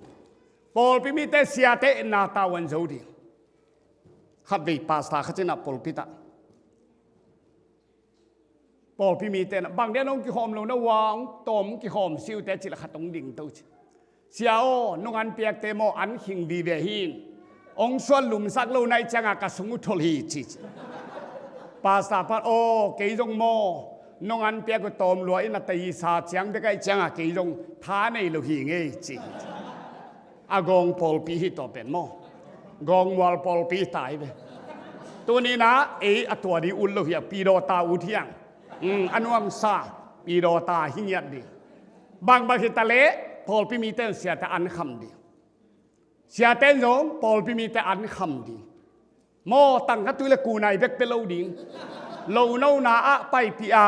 Pawlpi mite siate etna tavuan zo ding. Khatvei pastor khat in ah pawlpi ah, pawlpi mite in ah bang dia nong kikhawm lo na uh a, hong tawm hong kikhawm si uh teh ci leh khat hong dingto ci. Sia aw, nong an piakte maw an khing vive hi. Hong suan lumsak lo na hih ciangin ka sung uh tholh hi ci ci. Pastor pa'n aw, kei zong maw nong an piak uh tawm lua in a tei sa ciang bek ahih ciangin kei zong tha nei lo hi ngei ci. A gawng pawlpi hi tua pen maw. Gawng mual pawlpi ta hi ve. Tuni-in ah ei a tua ding ut lo hi a, pidawta ut hi hang. Um, a nuamsa, pidawta hi ngiat ding. Bangbang hi ta leh pawlpi mite in siate an kham ding. Siate in zong pawlpi mite an kham ding. Maw, tangka tui leh kunai bek pia lo ding. Lo nona ah paipih a,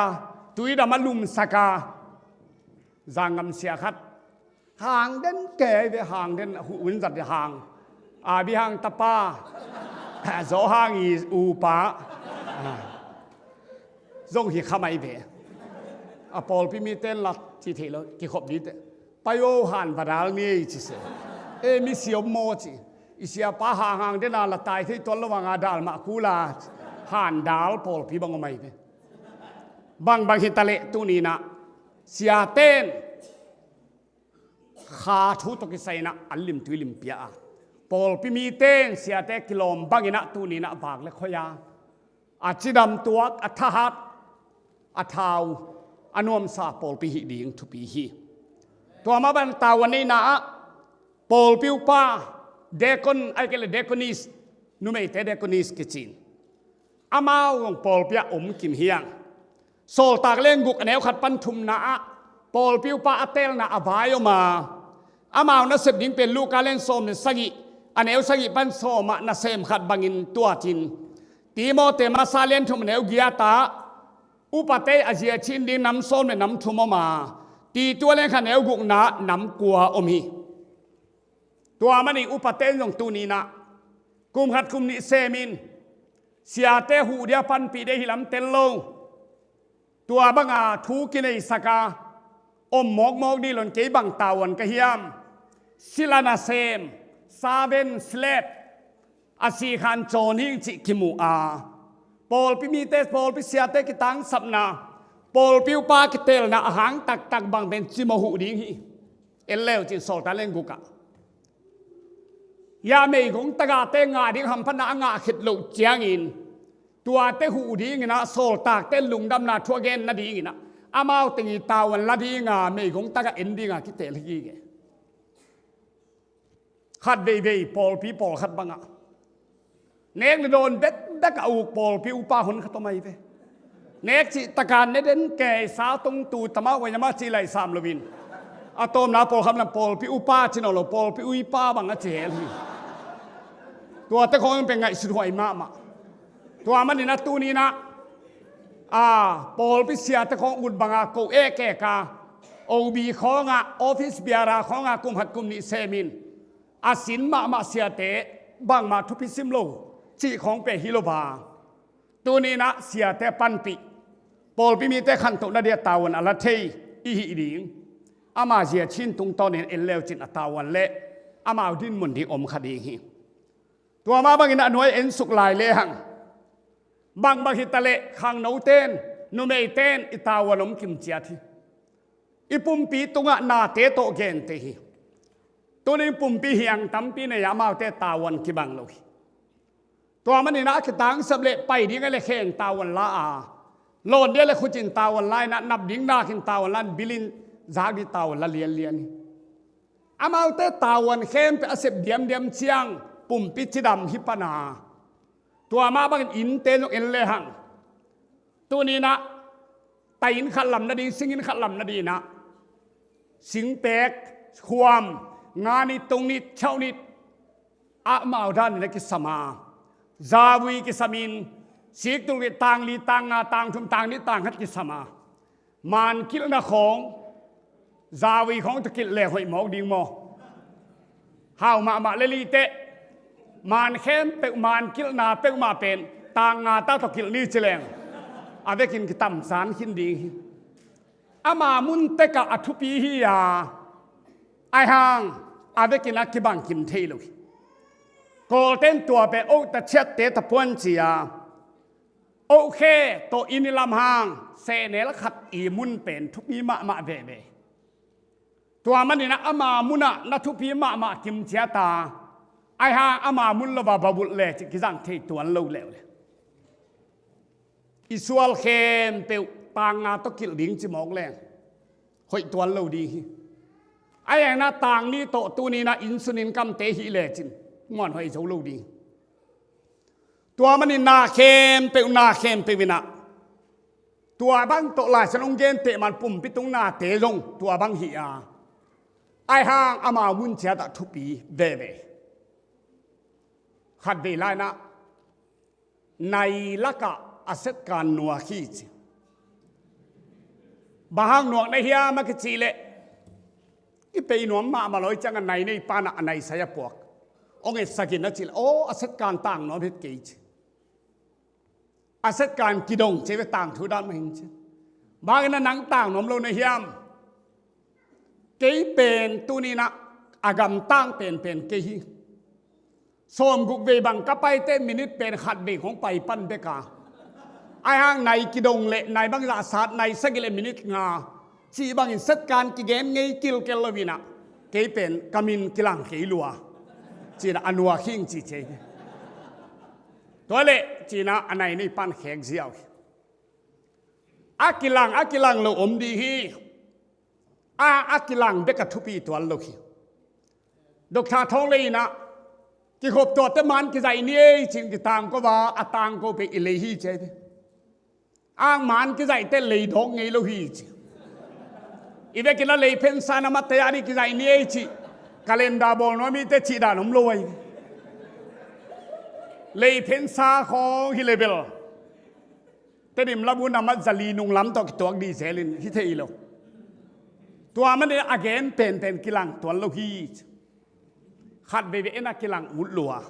tuidam ah lumsak a. Zanggam sia khat, hang den kei ve, hang den, hu un zat hang. Abi Hang tapa, Zo Hang i upa. Zong hi kha mai ve. A pawlpi mite in la ci thei lo, kikhop ding teh. Pai aw, han va dal ni ei ci se. E, misi om maw ci. I siapa hang hang den a la tai thei tuan lo vang a dal mah kul a. Han dal pawlpi bang om ahi ve. Bangbang hi ta leh tuni-in ah siate in kha thu tawh kisai-in ah an limtui limpia a, pawlpi mite in siate kilawm bangin ah tuni-in ah vak le khoi a, a cidam tuak, a thahat, a thau, a nuamsa pawlpi hih ding thupi hi. Tua mah bang tavuan neihna ah pawlpi upa, deacon, ahih kei leh deaconess, numeite deaconess kici in, amau zong pawlpi ah om kim hi hang. Sawltak Lian guk a neu khat pan thumna ah pawlpi upa a teelna a vai om a, amau nasep ding pen Luka Lian sawm le sagih a neu sagih pan sawm ah nasem khat bangin tuat in, Timoti Masa Lian thum a neu giat ah upate a zia cin ding nam sawm le nam thum om a, Titus Lian khat a neu gukna ah nam kua om hi. Tua manin upate in zong tuni-in ah kum khat kum nih sem in, siate huh dia panpih dia hi lam tel lo. Tua banga thu kineisak a om mawkmawk ding lo in, kei bang tavuan ka hiam? Sila nasem, servant, slave, a sikhan cawn hing cih kimu a, pawlpi mite, pawlpi siate kitangsapna, pawlpi upa kiteelna a hang taktak bang pen cimawh huh ding hi. En leu cin Sawltak Lian guk ah, hia meigong tagahte ngah ding hamphatna a ngah khit loh ciangin, tuate huh dingin ah, sawltakte lungdamna thu a gen nadingin ah, amau teng i tavuan la dinga meigong tagah en dinga kiteel hi gige. Khat veivei pawlpi pawlkhat bangah nek le dawn bekbek a uk pawlpi upa hun khat om ahi ve. Nek cih taka ne den kei, sa tong tu tama wai nama cih lai sam loin, a tawmna pawlkhat lam pawlpi upa ci nawn lo, pawlpi uipa bang a ci hel hi. Tuate khawng pen ngaihsut huai mahmah. Tua manin a tuni-in ah, a, pawlpi siate khawng ut banga ko ekek a, O B khawngah, office bearer khawngah kum khat kum nih semin, a sin mahmah siate bangmah thupi sim lo cih khawng pen hi lo a, tuni-in ah siate panpih, pawlpi mite khantohna dia tavuan a la thei i hih ding. Ama zia cin tungtawnin en leu cin a tavuan leh Amau dinmun ding om kha ding hi. Tua mah bangin a nuai en suk lai lehang, bangbang hitaleh khangnote'n, numeite'n i tavuan om kimciat hi. I pumpi tungah nate tawh gente hi. Tunin pumpi hiang tampi nei a, amaute tavuan kibang lo hi. Tua manin a kitangsap leh pai ding a leh kheng tavuan la a, lawn ding a leh khutin tavuan la in a, nap ding nakin tavuan la in, bilin zak ding tavuan la lianlian hi. Amaute tavuan khempeuh a sep diamdiam ciang pumpi cidam hi pan a. Tua mah bangin innte zong en lehang, tuninah tai inn khat lam nading, sing inn khat lam nadinah, singpek, khuam, nga nit, tung nit, chauh nit, amau danin a kisam a, zavui kisamin, siktul nit, tang li, tang nga, tang thum, tang nih, tang khat kisam a, man kilhna khawng, zavui khawng tawh kilh leng hoih mawk ding maw? Hau mahmah lel hi teh. Man khempeuh, man kilhna peuhmah pen tang nga ta tawh kilh ni ci leng, a vekin kitamzan khin ding hi. Ama mun tekah a thupi hi a, ahi hang a vekin a kibang kim thei lo hi. Kawlte'n tua pen oh ta chiatte ta puan ci a, oh khe tawh inn i lam hang sehnel khat i mun pen thupi mahmah veve. Tua maninah ama munah na thupi mahmah kimciat a, ahi hang ama mun lo va va bulh le cih kizang thei tuan lo leuleu. I sual khempeuh tang nga tawh kilh ding ci mawk leng hoih tuan lo ding hi. Ahi hang na tang nih tawh tuninah inn sun inn kamte hih lecin muanhuai zo lo ding hi. Tua manin na khempeuh, na khempeuh inah tua bang tawh Lai Siangtho hong genteh man pumpi tung nate zong tua bang hi a, ahi hang amau mun ciatah thupi veve. Khatvei lai inah nai lakah a setkan nuak hi ci. Bang hang nuak na hiam a kicih leh, i pei nuam mahmah lo hi ciangah nai nei panah a nai sai a puak, hong etsak in a cih leh, aw, a setkan tang nuam het kei ci. A setkan kidong ci ve, tangthu dan mah hi ci. Bang inah nang tang nuam lo na hiam? Kei pen tuninah a gamtang penpen kei hi. Sawmguk vei bang ka paite minit pen khatvei khawng pai pan bek a, ahi hang nai kidong leh nai bangzah sat, nai sagih leh minit nga cih bangin setkan kigen ngei kilkel lo inah, kei pen ka min kilang kei lua, ci inah a nuak hi ing ci ci hi. Tua leh ci inah a nai nei pan khek ziau hi. A kilang, a kilang lo om ding hi. A, a kilang bek a thupi tuan lo hi. Doctor Thawng Lei inah, kikhop tuahte man kizaih ni ei ci-in kitangko a, a tangko pen i lei hi ci hi. Ang man kizaihte lei dawk ngei lo hi ci. I vekin a lei phensa na mate a dih kizaih ni ei ci. Calendar bawl nuam mite cih dan om lo ahi. Lei phensa khawng hi leh bel Tedim labu nambat zali nung lam tawh kituak dih zelin hi thei lo. Tua manin a gen penpen kilang tuan lo hi. Khat veivei en a kilang ut lua.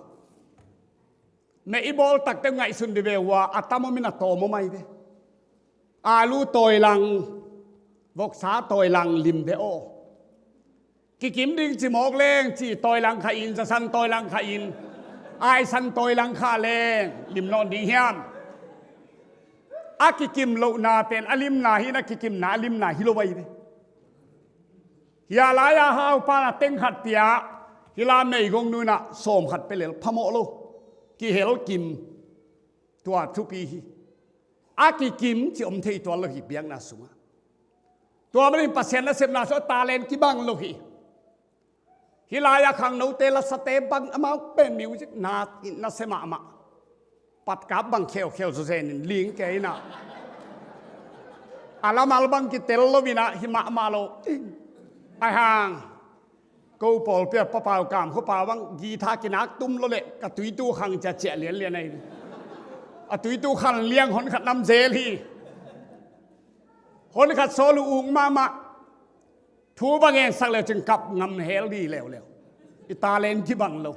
Meh i bawl takte ngaihsun dih ve ua, a tam om in a tawm om ahi ve. Alu tawilang, voksa tawilang lim ve aw. Kikim ding ci mawk leng ci, tawilang kha in, zasan tawilang kha in, aisan tawilang kha leng lim nawn ding hiam? A kikim lohna pen a limna hi in, a kikimna a limna hi lo ahi ve. Hia lai-a haupa na teng khat pia, hih lai-a meigong nu in a sawm khat pia lel phamawh lo. Kihel kim, tua thupi hi. A kikim ci om thei tuan lo hi biakna sungah. Tua manin Pasian nasepna sungah talent kibang lo hi. Hih lai-a khangnote lasate bang amau pen music na, na se mahmah. Patkap bang kheukheu zawzen in ling kei in a, a lamal bang kitel lo in a hi mahmah lo. Ahi hang ko pawlpi a papau kam khuapau bang guitar kinak tum lo leh ka tuitu khang ciaciah lianlian ahi. A tuitu khan liang hon khat nam zel hi. Hon khat sawl uh uk mahmah. Thu va ngensak leu cin kap ngam hel dih leuleu. I talent kibang lo.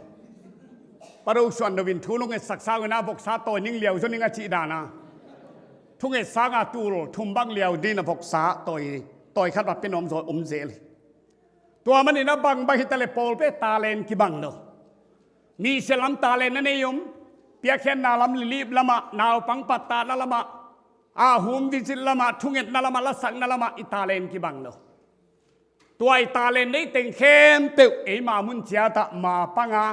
Pa Do Suan Do in thu nong etsak sang in a voksa tawi ning liau zaw ning a cih dan a, thunget sanga tul thum bang liau dih in a voksa tawi, tawi khat va pia nuam zaw om zel hi. Tua manin a bangbang hi ta leh pawlpi talent kibang lo. Misial lam talent na nei om, piakkhiatna lam, lilip lamah, naupang pattatna lamah, a home visit lamah, thungetna lamah, lasakna lamah i talent kibang lo. Tua i talent nei teng khempeuh eima mun ciatah mapanga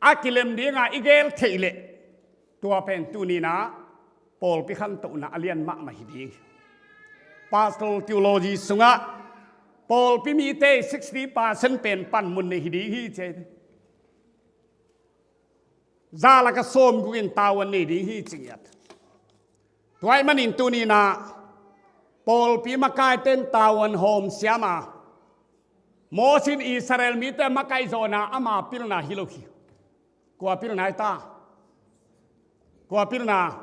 a kilem dinga i gel theih leh, tua pen tuninah pawlpi khantohna a lian mahmah hi ding. Pastoral theology sungah pawlpi mite sixty percent pen panmun nei hi ding hi ci. Za laka sawmguk in tavuan nei ding hi ci ngiat. Tua ahih manin tuninah pawlpi makaite'n tavuan hawm siam a, Moses in Israel mite makaih zawhna ama pilna hi lo hi. Kua pilna hi ta? Kua pilna?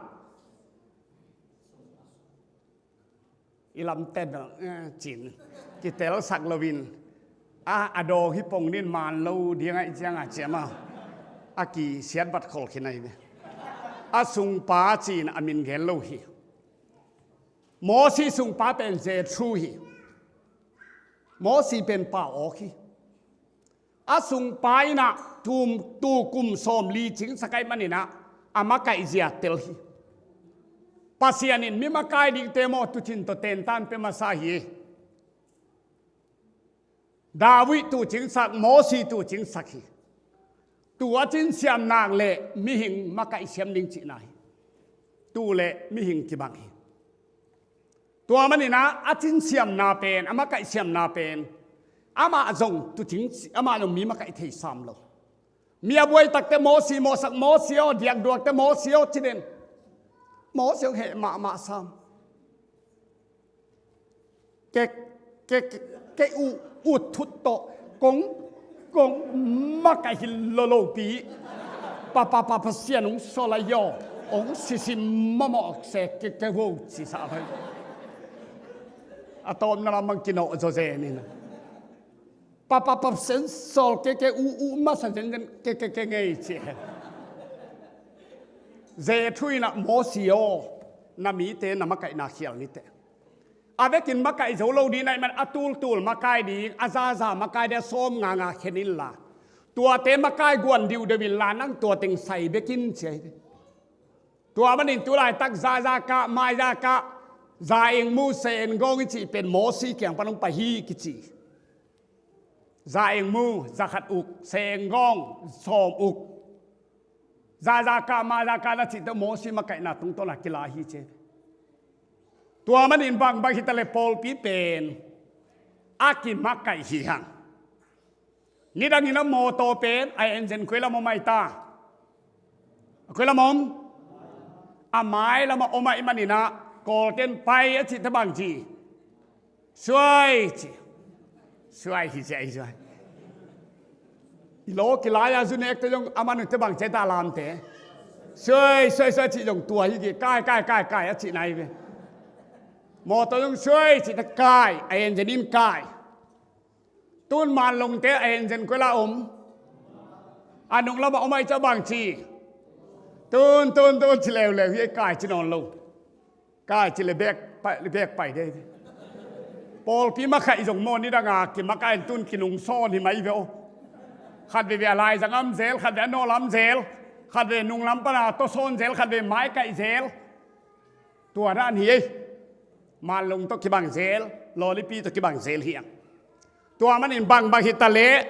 I lamten, eh, cin, kitelsak loin, a, a dawng hi pong nin man lo ding ahih ciangah ciam a, a kisiat vat khol khin ahi ve. A sungpa cin a min gen lo hi. Moses sungpa pen Jethro hi. Moses pen pa awk hi. A sungpa inah tum, tu kum sawmli cingsak ahih maninah a makaihzia tel hi. Pasian in mi makai dingte maw tuucin tawh tentan pia masa hi. David tuucingsak, Moses tuucingsak hi. Tu a cinsiam nak leh mihing makaihsiam ding cihna hi. Tu leh mihing kibang hi. Tua maninah a cinsiamna pen, a makaihsiamna pen, amah zong tuucing, amah zong mi makaih thei sam lo. Mi a buai takte Moses mawhsak, Moses aw, diakduakte Moses aw ci den. Moses aw heh mahmah sam. Ke, ke, ke, ke u, u thut tawh kong, kong makaih hi lo lopi. Pa, pa, pa, Pasian hong sawl a yaw, hong sisim mamawh se ke, ke vo ci sa pai. A tawpna lam bang kinawh zaw zen in. Pa, pa, pa, Pasian sawl ke, ke u, u masa zenzen ke, ke, ke ngei ci. Jethro inah Moses aw, na mite na makaihna khial nite. A vekin makaih zo lo ding ahih man a tultul makai ding, a zaza makai ding a sawm nganga khen inla, tuate makai guan diudeu inla nang tua teng sai bekin ci ahi ve. Tua manin tu laitak zaza kah, maiza kah, za eng mu, se eng gawng i cih pen Moses kiang pan hong pai hi kici. Za eng mu, za khat uk, se eng gawng, sawm uk. Zaza kah, maiza kah na cihte Moses makaihna tungtawna kila hi ci. Tua manin bangbang hi ta leh pawlpi pen a kimakaih hi hang. Nidangin a mawtaw pen a engine koi lam om ahi ta? A koi lam om? A mai lamah om ahih maninah Kawlten pai a cihte bang ci? Suai ci. Suai hi ci ahi suai. I law kilai-a zu nekte zong a man uhte bang ci ahi ta lamte? Suai, suai, suai cih zong tua hi kei, kai, kai, kai, kai a cihna hi ve. Mawtaw zong suai cihte kai, a engine in kai. Tun manlongte a engine koi la om? A nung lamah om ahih ciang bang ci? Tun, tun, tun ci leuleu hi, kai ci nawn lo. Kai ci le bek pai, bek pai dei. Pawlpi makaih zong maw nidanga kimakaih in tun kinungsawn hi mai ve aw. Khat veivei a laizang a om zel, khat vei a nawl a om zel, khat vei nunglam pana tawsawn zel, khat vei maikaih zel. Tua dan hi ei. Manlong tawh kibang zel, lawlipi tawh kibang zel hi ang. Tua manin bangbang hi ta leh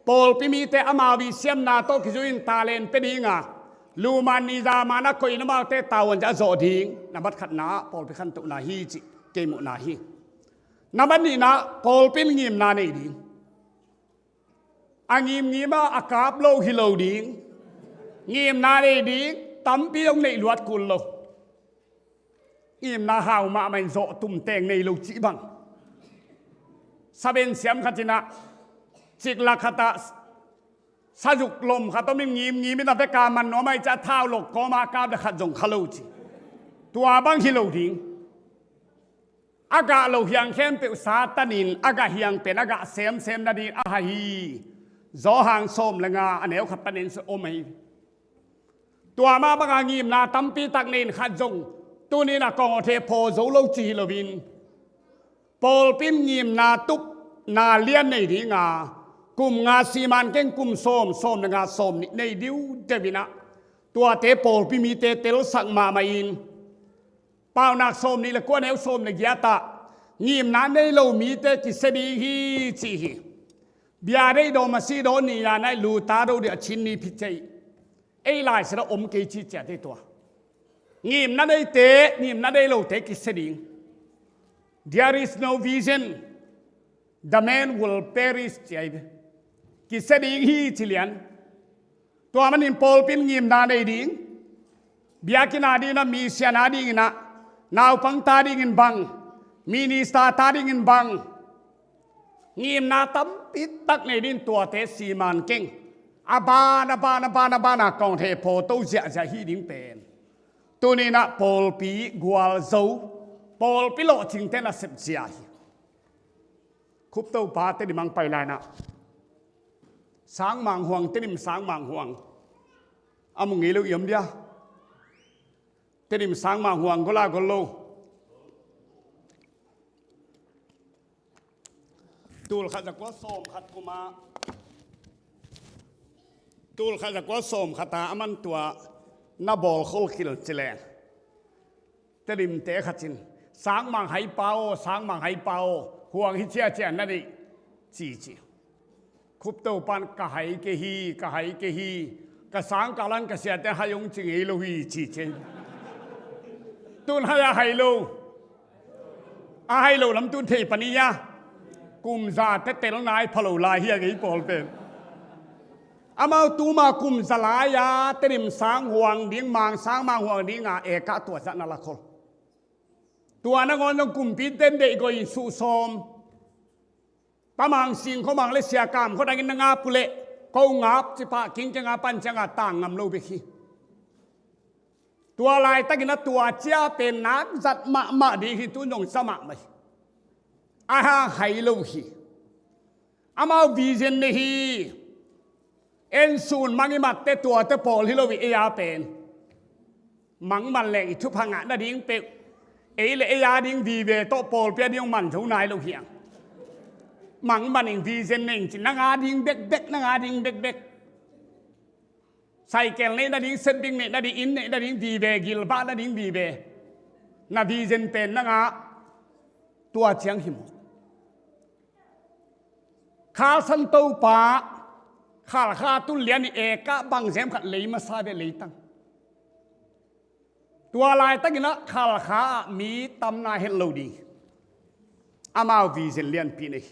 pawlpi mite amau i siamna tawh kizui-in talent pia dinga, luman ni zaman a koih in amaute tavuan zia a zawh ding. Nambat khatna ah pawlpi khantohna hi cih kei muhna hi. Nambat nihna ah pawlpi in ngimna nei ding. A ngimngim a a kap lo hi lo ding. Ngimna nei ding, tampi hong neih luat kul lo. Ngimna hau mahmah in zawh tumteng nei lo cih bang. Saben siam khat inah ciklak khatah sazuk lom khat om in ngimngim in a veka man nuam ahih ciah thau lok kawma kap le khat zong kha lo ci. Tua bang hi lo ding. A gah loh hiang khempeuh Satan in a gah hiang pen a gah semsem nading a hai hi. Johan sawm le nga a neu khat panin om ahi. Tua mah banga ngimna tampi tak nei in khat zong tuni-in a kong awte phaw zo lo ci hi loin, pawlpi in ngimna tup na lian nei dinga, kum nga siman keng kum sawm, sawm le nga, sawm nih nei diu deuh inah, tuate pawlpi mite telsak mahmah in, Paunak sawm nih le kua neu sawm le giatah, ngimna nei lo mite kisia ding hi ci hi. Bia deih daw masi daw ni a naih luta do dia cin ni phi cei. Ei laisira om kei ci ciate tua. Ngimna neite, ngimna nei lote kisia ding. There is no vision. The man will perish ci ai ve. Kisia ding hi ci lian. Tua manin pawlpi in ngimna nei ding. Biakinn a dingin ah, misian a dingin ah, naupang ta dingin bang, minister ta dingin bang, ngimna tampi tak nei dingin tuate siman keng. A ban, a ban, a ban, a ban a kong thei pawto ziahziah hi ding pen. Tuninah pawlpi gualzo, pawlpi lawhcingte nasep zia hi. Khuptopa Tedim ang pai lainah, Sangmang Huang, Tedim Sangmang Huang a mu ngei lo i om dia. Tedim Sangmang Huang gol a gol lo. Tulkhat zakua sawm khat kuma, tulkhat zakua sawm khata a man tua na bawl khol khil ci leng, Tedimte khat in, Sangmang haipa aw, Sangmang haipa aw, Huang hi ciacia na neih, ci ci. Khuptopan ka hai kei hi, ka hai kei hi, ka sangkah lan ka siate hai hong ci ngei lo hi ci ci. Tun hai a hai lo. A hai lo lam tun thei pani a. Kum za te tel nai pha lo lai hi a ngei pawl pen. Amau tuma kum za lai a Tedim Sangmang Huang ding, Mang Sangmang Huang ding a ekah tua zah na la khol. Tua nangawn zong kumpi ten deih goi in suhsawm. Tamang singkho mang le siakam kho dangin na ngap uh leh, ko ngap cipah kingkeng a pan cianga tang ngam lo bek hi. Tua laitakin a tua cia pen nak zat mahmah ding hi, tun zong sa mahmah hi. A hang hai lo hi. Amau vision nei hi. En sun mang i matte tuate pawl hi lo i ei a pen. Mang man leng i thupha ngah nading peuh. Ei le ei a ding vive tawh pawlpi a ding hong man zo nai lo hiang. Mang man ing vision nei ing ci nang a ding bekbek, nang a ding bekbek. Saikel neih nading, setbing neih nading, inn neih nading vive, gilvah nading vive. Na vision pen nang a tua ciang hi maw? Khalsan Topa, Khalkha tun lian i ekah bang zem khat lei masa ve leitang. Tua laitakin ah Khalkha ah mi tamna het lo ding. Amau vision lianpi nei.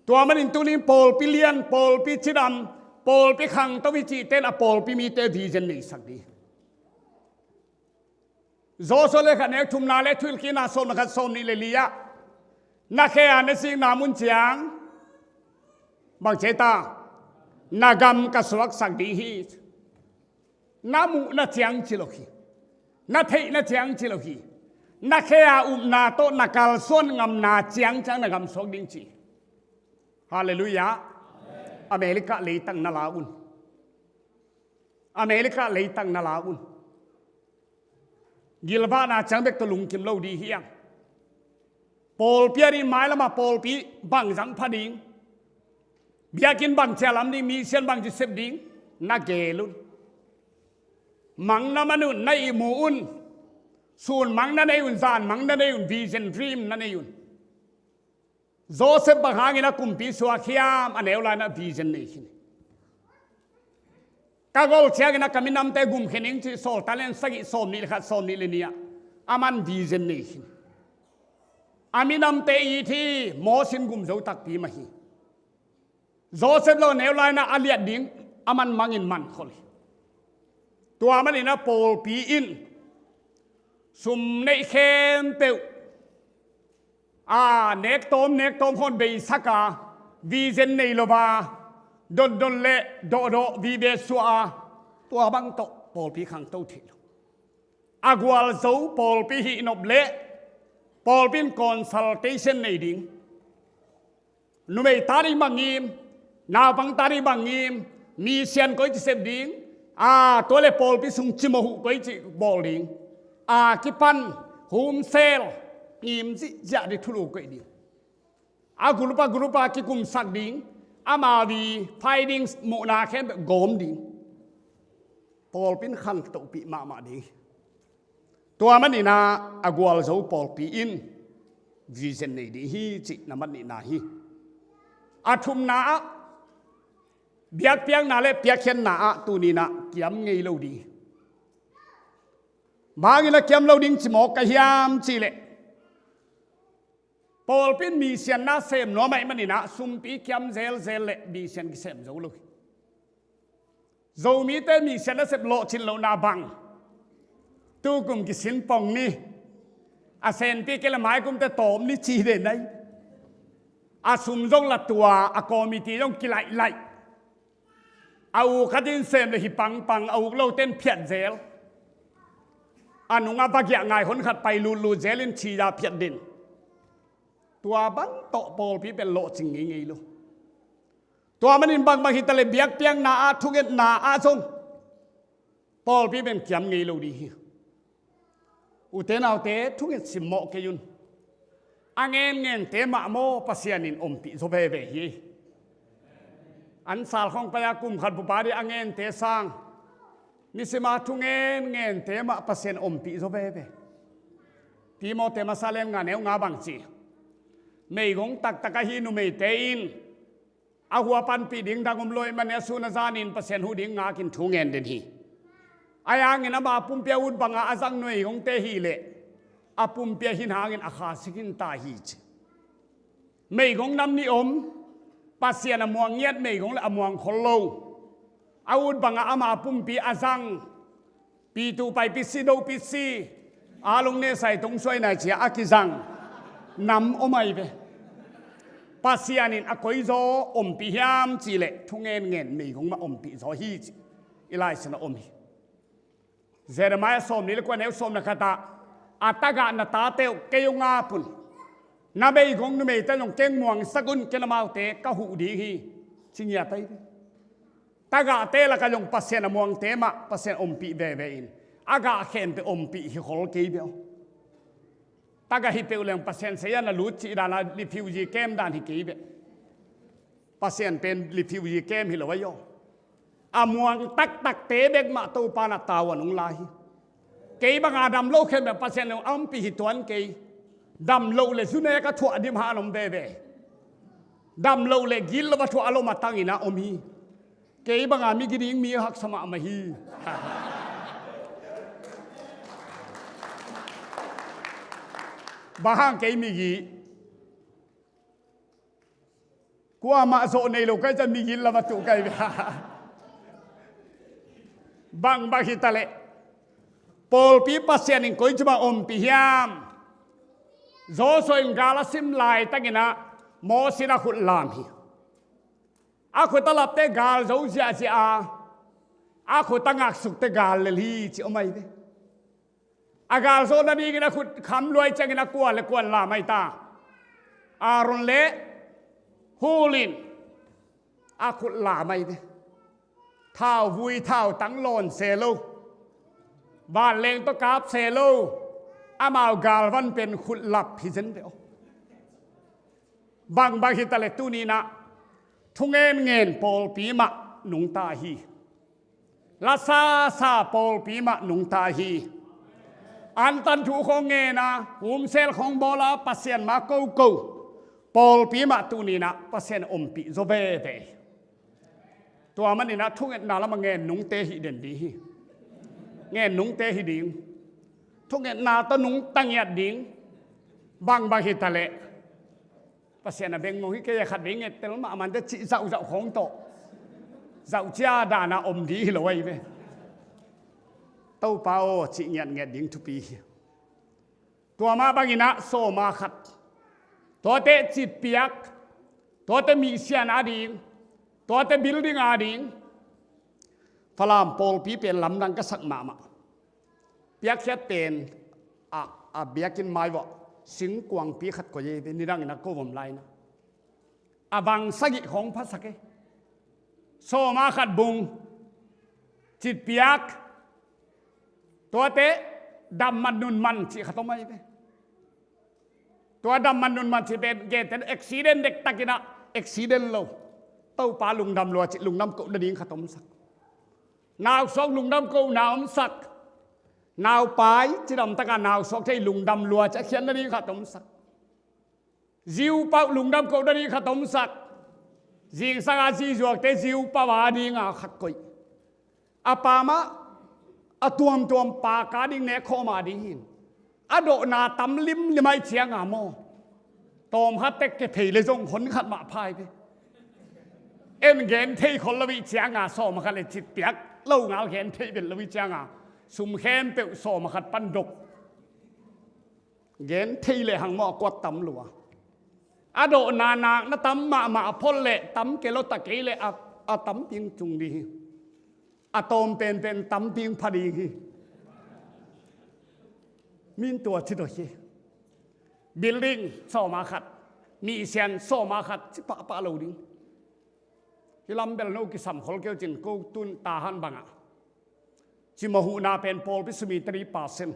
Tua manin tunin pawlpi lian, pawlpi cidam, pawlpi khangto i cihten a pawlpi mite vision neisak ding. Joshua le khat neu thumna le Thuhilhkikna sawm le khat, sawm nih le li ah, na khe a na sikna mun ciang bang ci ta, na gam ka suaksak ding hi. Na muhna ciang ci lo hi. Na theihna ciang ci lo hi. Na khe a upna tawh na kalsuan ngamna ciang ciang na gam suak ding ci. Halleluiah. America leitang na la un. America leitang na la un. Gilvahna ciang bek tawh lungkim lo ding hiang. Pawlpi a ding mailamah pawlpi bang zang pha ding, biakinn bang cia lam ding, mission bang ci sep ding, na gel un. Mang na man un, na ihmu un. Sun mang na nei un, zan mang na nei un, vision dream na nei un. Joseph bang hangin a kumpi suak hiam, a neu lainah vision nei khin. Ka gol ciangin a ka minamte gumkhen ing ci Sawltak Lian sagih sawm nih le khat, sawm nih le nih ah a man vision nei khin. A minamte it hi, Moses in gum zo takpi mah hi. Joseph lo neu lainah a liat ding a man mangin man khol hi. Tua manin a pawlpi in sum neih khempeuh a nek tawm, nek tawm khawn beisak a, vision nei lo a, dondon le dawhdawh vive suah a, tua bang tawh pawlpi khangto thei lo. A gualzo pawlpi hih nop leh pawlpi in consultation nei ding. Numei ta ding bang ngim, naupang ta ding bang ngim, mission koi ci sep ding, a tua le pawlpi sung cimawh uh koi ci bawl ding, a kipan humsel ngim zihziah ding thulu koih ding. A group a group a kikumsak ding, amau i findings muhna khempeuh gawm ding. Pawlpi in khantohpih mahmah ding. Tua manin ah a gualzo pawlpi in vision nei ding hi cih na mat nihna hi. A thumna ah biakpiakna le piakkhiatna ah tuni-in ah kiam ngei lo ding. Bang hangin a kiam lo ding ci mawk ka hiam cih leh, pawlpi in mission na sem nuam ahih manin ah sumpi kiam zelzel leh mission kisem zo lo hi. Zomite mission nasep lawhcin lohna bang, tukum kisin pong ni, a senpi kei leh maikumte tawm ni ci den ahi. A sum zong la tua, a committee zong kilaih laih. A uk khat in sem leh hi pangpang, a uk lote in phiat zel. A nung a va giah ngai hon khat pai lutlut zel in ci-a phiat den. Tua bang tawh pawlpi pen lawhcing ngeingei lo. Tua manin bangbang hi ta leh biakpiakna ah, thungetna ah zong pawlpi pen kiam ngei lo ding hi. Ute naute, thunget simmawh kei un. A ngenngente mah maw Pasian in ompih zaw veve hi. An sal khawng pai-a kum khat bup a ding a ngente sang, nisima thu ngenngente mah Pasian ompih zaw veve. Timoti masa lian nga neu nga bang ci, meigong taktak ahi numeite in a hua panpih ding dang om lo ahih manin a sun a zanin Pasian huh ding ngakin thu ngen den hi. Ahi hangin ama pumpi a ut banga a zang meigongte hi leh a pumpi a hin hangin a kha sik hi ta hi ci. Meigong nam nih om, Pasian a muang ngiat meigong le a muang khol lo. A ut banga ama pumpi a zang, pitu pai pisi, do pisi, a long ne sai tong suai nai ci-a a kizang nam om ahi ve. Pasian in a koi zaw ompih hiam cih leh thu ngenngen meigong mah ompih zaw hi ci i Lai Siangtho ah om hi. Jeremiah sawmli le kua neu sawm le khat ah, a tagah na tate uh kei hong ap un, na meigong numeite zong kei hong muangsak un, kei in amaute ka huh ding hi ci ngiat ahi ve. Tagahte lakah zong Pasian a muangte mah Pasian ompih veve in, a gah khempeuh ompih hi khol kei ve aw. Tagah hi peuh leng Pasian saya na lut cih dan a refugee camp dan hi kei ve. Pasian pen refugee camp hi lo ahi aw. A muang taktakte bek mah Topa in a tavuan hong la hi. Kei banga dam lo khempeuh Pasian in hong ompih hi tuan kei. Dam loh le zu nek a thuah dim hang om veve. Dam loh le gilo a thuah a lom a tangin a om hi. Kei banga migi ding mi haksa mahmah hi. Bang hang kei migi? Kuamah zawh nei lo ka hih ciang migi lam a tuh ka hi ve. Bangbang hi ta leh pawlpi Pasian in koi ciang mah ompih hiam? Joshua in gal a sim laitakin ah Moses in a khut lam hi. A khut a lapte gal zo ziahziah a, a khut a ngaksukte gal lel hi ci om ahi ve. A gal zo nadingin a khut kham lua ahih ciangin a kuan le kuan lam ahi ta. Aaron le Hur in a khut lam ahi ve. Thauvui thautang lawn se lo, vanleng tawh kap se lo, amau galvan pen khut lap hi zen ve aw. Bangbang hi ta leh tuni-in ah thu ngenngen pawlpi mah nungta hi. Lasasa pawlpi mah nungta hi. Antan thu khawng ngen a, humsel khawng bawl a, Pasian ma koko pawlpi mah tuni-in ah Pasian ompih zaw veve hi. Tua manin ah thungetna lamah ngen nungte hih den ding hi. Ngen nungte hi ding. Thungetna tawh nungta ngiat ding. Bangbang hi ta leh Pasian a bengmong hi kei a, khatvei ngettel mahmah inteh cih zauhzauh khawng tawh zauhcia dan a om ding hi lo ahi ve. Topa aw cih ngiatngiat ding thupi hi. Tua mah bangin ah sawma khat, tuate citpiak, tuate mihsian ading, tuate building ading, Falam pawlpi pen lamdang ka sak mahmah. Piakkhiat pen a, a biakinn mai uah singkuangpi khat koih ei ve, nidangin a ko om lai-in ah. A bang sagih khawng phasak ei. Sawma khat bung, citpiak, tuate dam man nun man cih khat om ahi ve. Tua dam man nun man ci pen gentehna accident dektakin ah accident lo. Topa lungdam lua ci lungdam koh nading khat omsak. Nausuak lungdam kohna omsak. Naupai cidamtaka nausuak thei lungdam lua ci a khiat nading khat omsak. Ziupauh lungdam koh nading khat omsak. Zingsanga zizuakte ziupauh a dinga khat koih. A pamah a tuamtuam paka ding nek khawma ding hin. A dawhna tam limlim aih cianga maw? Tawmkhat tek ke phei le zong hon khat mah phai pe. En gen thei khol lo ih cianga sawm a khat le citpiak lo ngal gen thei bel lo ih cianga sum khempeuh sawm a khat pan dok. Gen thei le hang maw a kuat tam lua. A dawhna nak na tam mahmah a phol le tam ke lo ta kei le a, a tam ping cung ding hi. A tawm penpen tam ping pha ding hi. Min tua ci dawh hi. Building sawm a khat, misian sawm a khat ci pahpah lo ding. Hi lam bel no kisam khol keu cin ko tun tahan bangah. Cimawh huhna pen pawlpi sumi tari percent.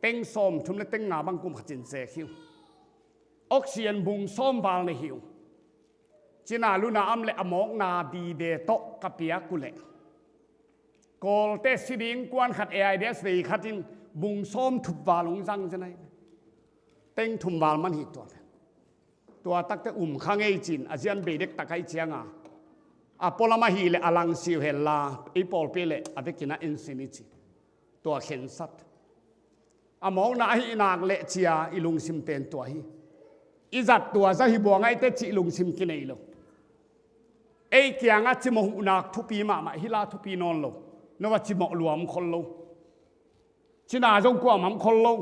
Teng sawm thum le teng nga bang kum khat cin zek hi uh. Oxygen bung sawm val nei hi uh. Cina luna am le a mawkna dide tawh ka piak uh leh. Kawlte si ding kuan khat AIDS vei khatin bung sawm thup val hong zang zen ahi. Teng thum val man hi tua. Tua takte um kha ngei cin a zian bei dektak aih cianga. A pualam ahi le a langsiu hella ei pawlpi le a vekin a ensin i ci. Tua khensat. A mawkna ahi nak le cia i lungsim pen tua hi. I zat tua za hi buang aite cih lungsim kinei lo. Ei kianga cimawh huhnak thupi mahmah hila thupi nawn lo. Nowa cimawh luam khol lo. Cina zong kuamah khol lo.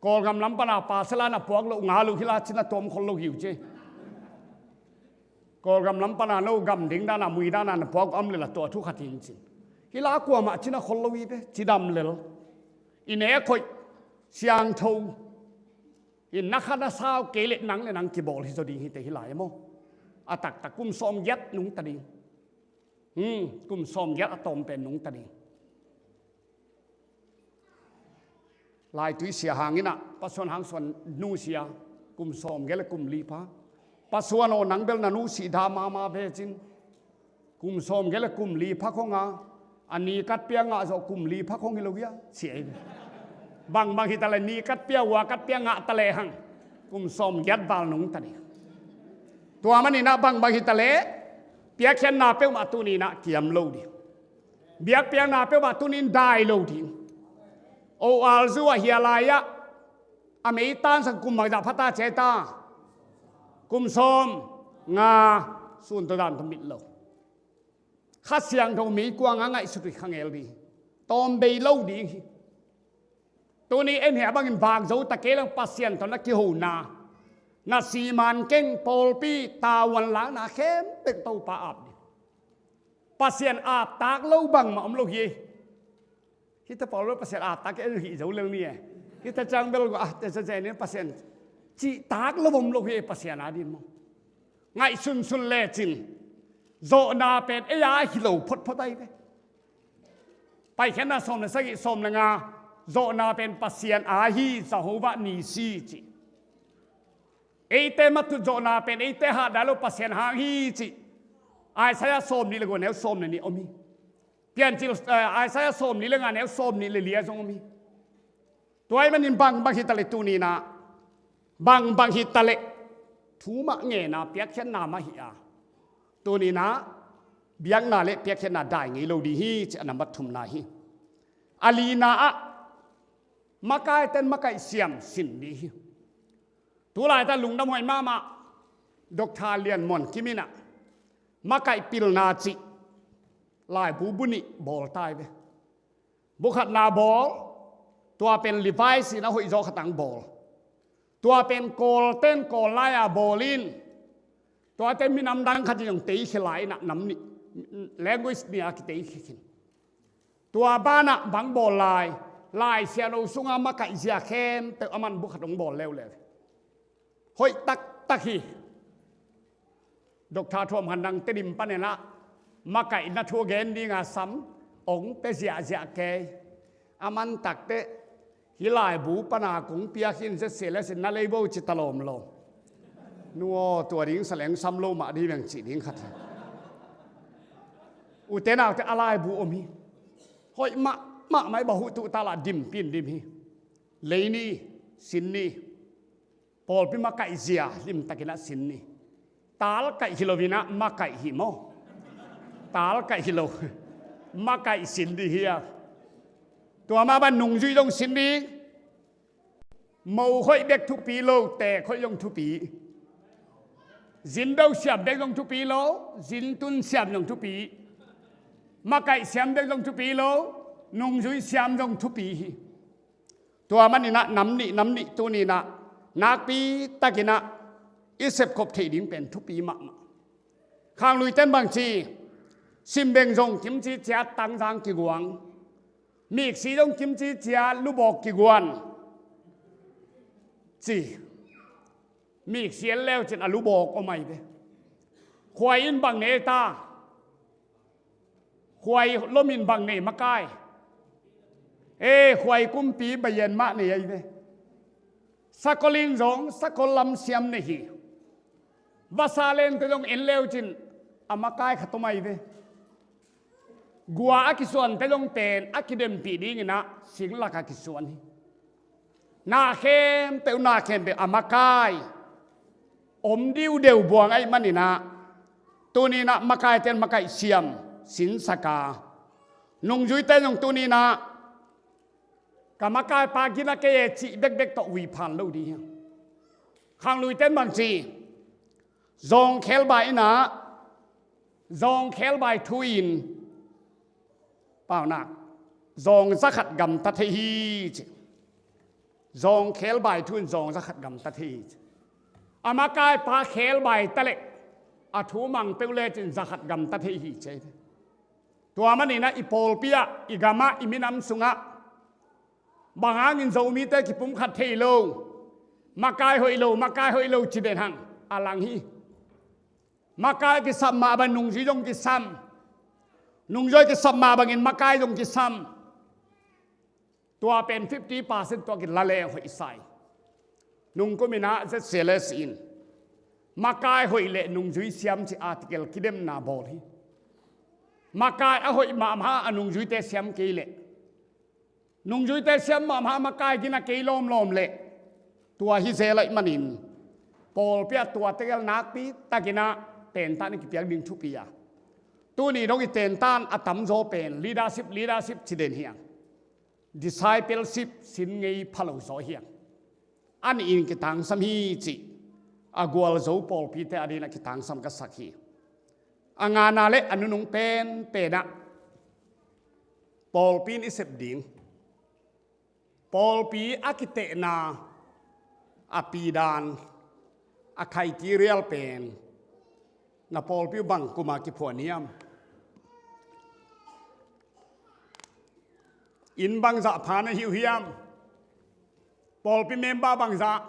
Kawlgam lam pana pasala na puak lo nga lo hila cina tuam khol lo hiu ce. Kawlgam lam pana no gam ding dana mui dana na puak am le la tua thu khat hin cin. Hila kuamah cina khol lo hi pe cidam lel. I nek khoih siangtho. I na kha na sau kei le nang le nang kibawl hi zaw ding hi te hi lai maw? A taktak kum sawm giat nungta ding. Hmm, kum sawm giat a tawm pen nungta ding. Laitui sia hangin ah pasuan hang suan nusia kum sawm giat le kum li pha. Pasuan aw nang bel na nusi da mama ve cin. Kum sawm giat le kum li pha khonga a ni katpia ngah zawh kum li pha khong hi lo hia sia hi ve. Bangbang hi ta le ni katpia ua katpia ngah ta le hang kum sawm giat val nungta ding. Tua maninah bangbang hi ta le piakkhiatna peuhmah tuninah kiam lo ding. Biakpiakna peuhmah tunin dai lo ding. O alzu ah hia lai-ah a meitan sang kum bangzah phata ciai ta. Kum sawm nga sun tawh dan tawh mit lo. Kha siangtho meikuanga ngaihsut uh kha ngel ding. Tawm bei lo ding hi. Tuni en hia bangin vak zo ta kei lang Pasian tawh na kihona. Na siman keng pawlpi tavuan lakna khempeuh Topa ap ding. Pasian ap tak lo bangmah om lo hi. Hita pawl bel Pasian ap tak en hih zo lel ni e. Hita ciang bel ah te zazen in Pasian cih tak lo om lo hi Pasian a din maw? Ngaih sunsun lecin zawhna pen ei a hi lo photphot ahi ve. Paikhiatna sawm le sagih sawm le nga zawhna pen Pasian a hi Jehovah Nissi cih. Eite matut zawhna pen eite hahda lo Pasian hang hi cih. Isaiah sawm nih le gua neu sawm le nih om hi. Piancil Isaiah sawm nih le nga neu sawm nih le lia zong om hi. Tua ahih manin bangbang hi ta le tuninah bangbang hi ta le thu mah ngena piakkhiatna mah hi a tuninah biakna le piakkhiatna dai ngei lo ding hi ci a nambat thumna hi. A lina ah makaiten makaih siam sin ding hi. Tulaita lungdam hoih mahmah Doctor Lian Muan Kim inah makaih pilna cih laibu bu nih bawl tai ve. Bu khatna bawl tua pen Levi's in a hoih zaw khatang bawl. Tua pen Kawlten Kawl lai-a bawl in tuate minam dang khat in zong teikhia lai inah nam nih language nih a kiteikhin. Tua banah bang bawl lai Lai Siangtho sunga makaih zia khempeuh a man bu khat hong bawl leuleu. Hoih taktak hi. Doctor Thuam Khan Dang Tedim panenah makaihna thu gen dinga sam hong pia ziahziah kei. A man takte Hih laibu pana kong piak hi in, Z C L S in na lei bo ci ta lawmlawm. Nu aw, tua ding saleng sam lo mah dih beng cih ding khat hi. Ute naute, a laibu om hi. Hoih mahmah mah, i bang huh tuh ta lah dim pi in dim hi. Lei ni, sin ni. Pawlpi makaih zia limtakin ah sin ni. Tal kaih hi lo in ah makaih hi maw. Tal kaih hi lo. Makaih sin dih hi a. Tua mah bang nungzui zong sin dih. Mo hoih bek thupi lo, teek hoih zong thupi. Zin do siam bek zong thupi lo, zin tun siam zong thupi. Makaih siam bek zong thupi lo, nungzui siam zong thupi hi. Tua manin ah nam nih, nam nih tuni in ah nakpi takin ah i sepkhop theih ding pen thupi mahmah. Khangluite in bang ci, simbeng zong kimci cia tangzang kiguang, miksi zong kimci cia lubawk kiguan ci. Miksi en leu cin a lubawk om ai ve. Khuai in bang nei ta? Khuai lom in bang nei makai? E, khuai kumpi bayan mah nei ai ve. Sakol in zong sakol lam siam nei hi. Vasa lente zong en leu cin a makai khat om ai ve. Gua a kisuante zong pen a kidempih dingin ah sing lak a kisuan hi. Na khempeuh, na khempeuh a makai om diudeu buang ahih manin ah, tuni in ah makaite in makaih siam, sinsak a, nungzuite zong tuni in ah ka makaipa gina kei e cih bekbek tawh ui phan lo ding hi. Khangluite in bang ci, zawng khelbai in ah, zawng khelbai thu in, paunak, zawng zakhat gamta thei hi ci. Zawng khelbai thu in zawng zakhat gamta thei hi ci. A makaipa khelbai ta leh a thu mang peuh lecin zakhat gamta thei hi ci. Tua manin ah i pawlpi ah, i gam ah, i minam sungah bang hangin Zomite kipumkhat thei lo, makai hoih lo, makai hoih lo ci den hang, a lang hi. Makai kisam mah bang nungzui zong kisam. Nungzui kisam mah bangin makai zong kisam. Tua pen fifty percent tua kila leng hoih sa hi. Nungkum in ah Z C L S in makai hoih leh nungzui siam ci article kidemna bawl hi. Makai a hoih mahmah a nungzuite siam kei leh, nungzuite siam mahmah makai gina kei lawmlawm leh, tua hi zel ahih manin pawlpi ah tua tegel nakpi takin ah tentan i kipiak ding thupi a. Tuni dong i tentan a tamzaw pen leadership, leadership ci den hi hang. Discipleship sin ngei pha lo zaw hi hang. A nihin kitangsam hi cih a gualzo pawlpite adingin ah kitangsam ka sak hi. A ngana le a nunung penpen ah pawlpi in i sep ding, pawlpi a kitehna a pidan, a criteria pen, na pawlpi uh bang kum a kiphuan hiam? Inn bangzah pha na hi uh hiam? Pawlpi member bangzah,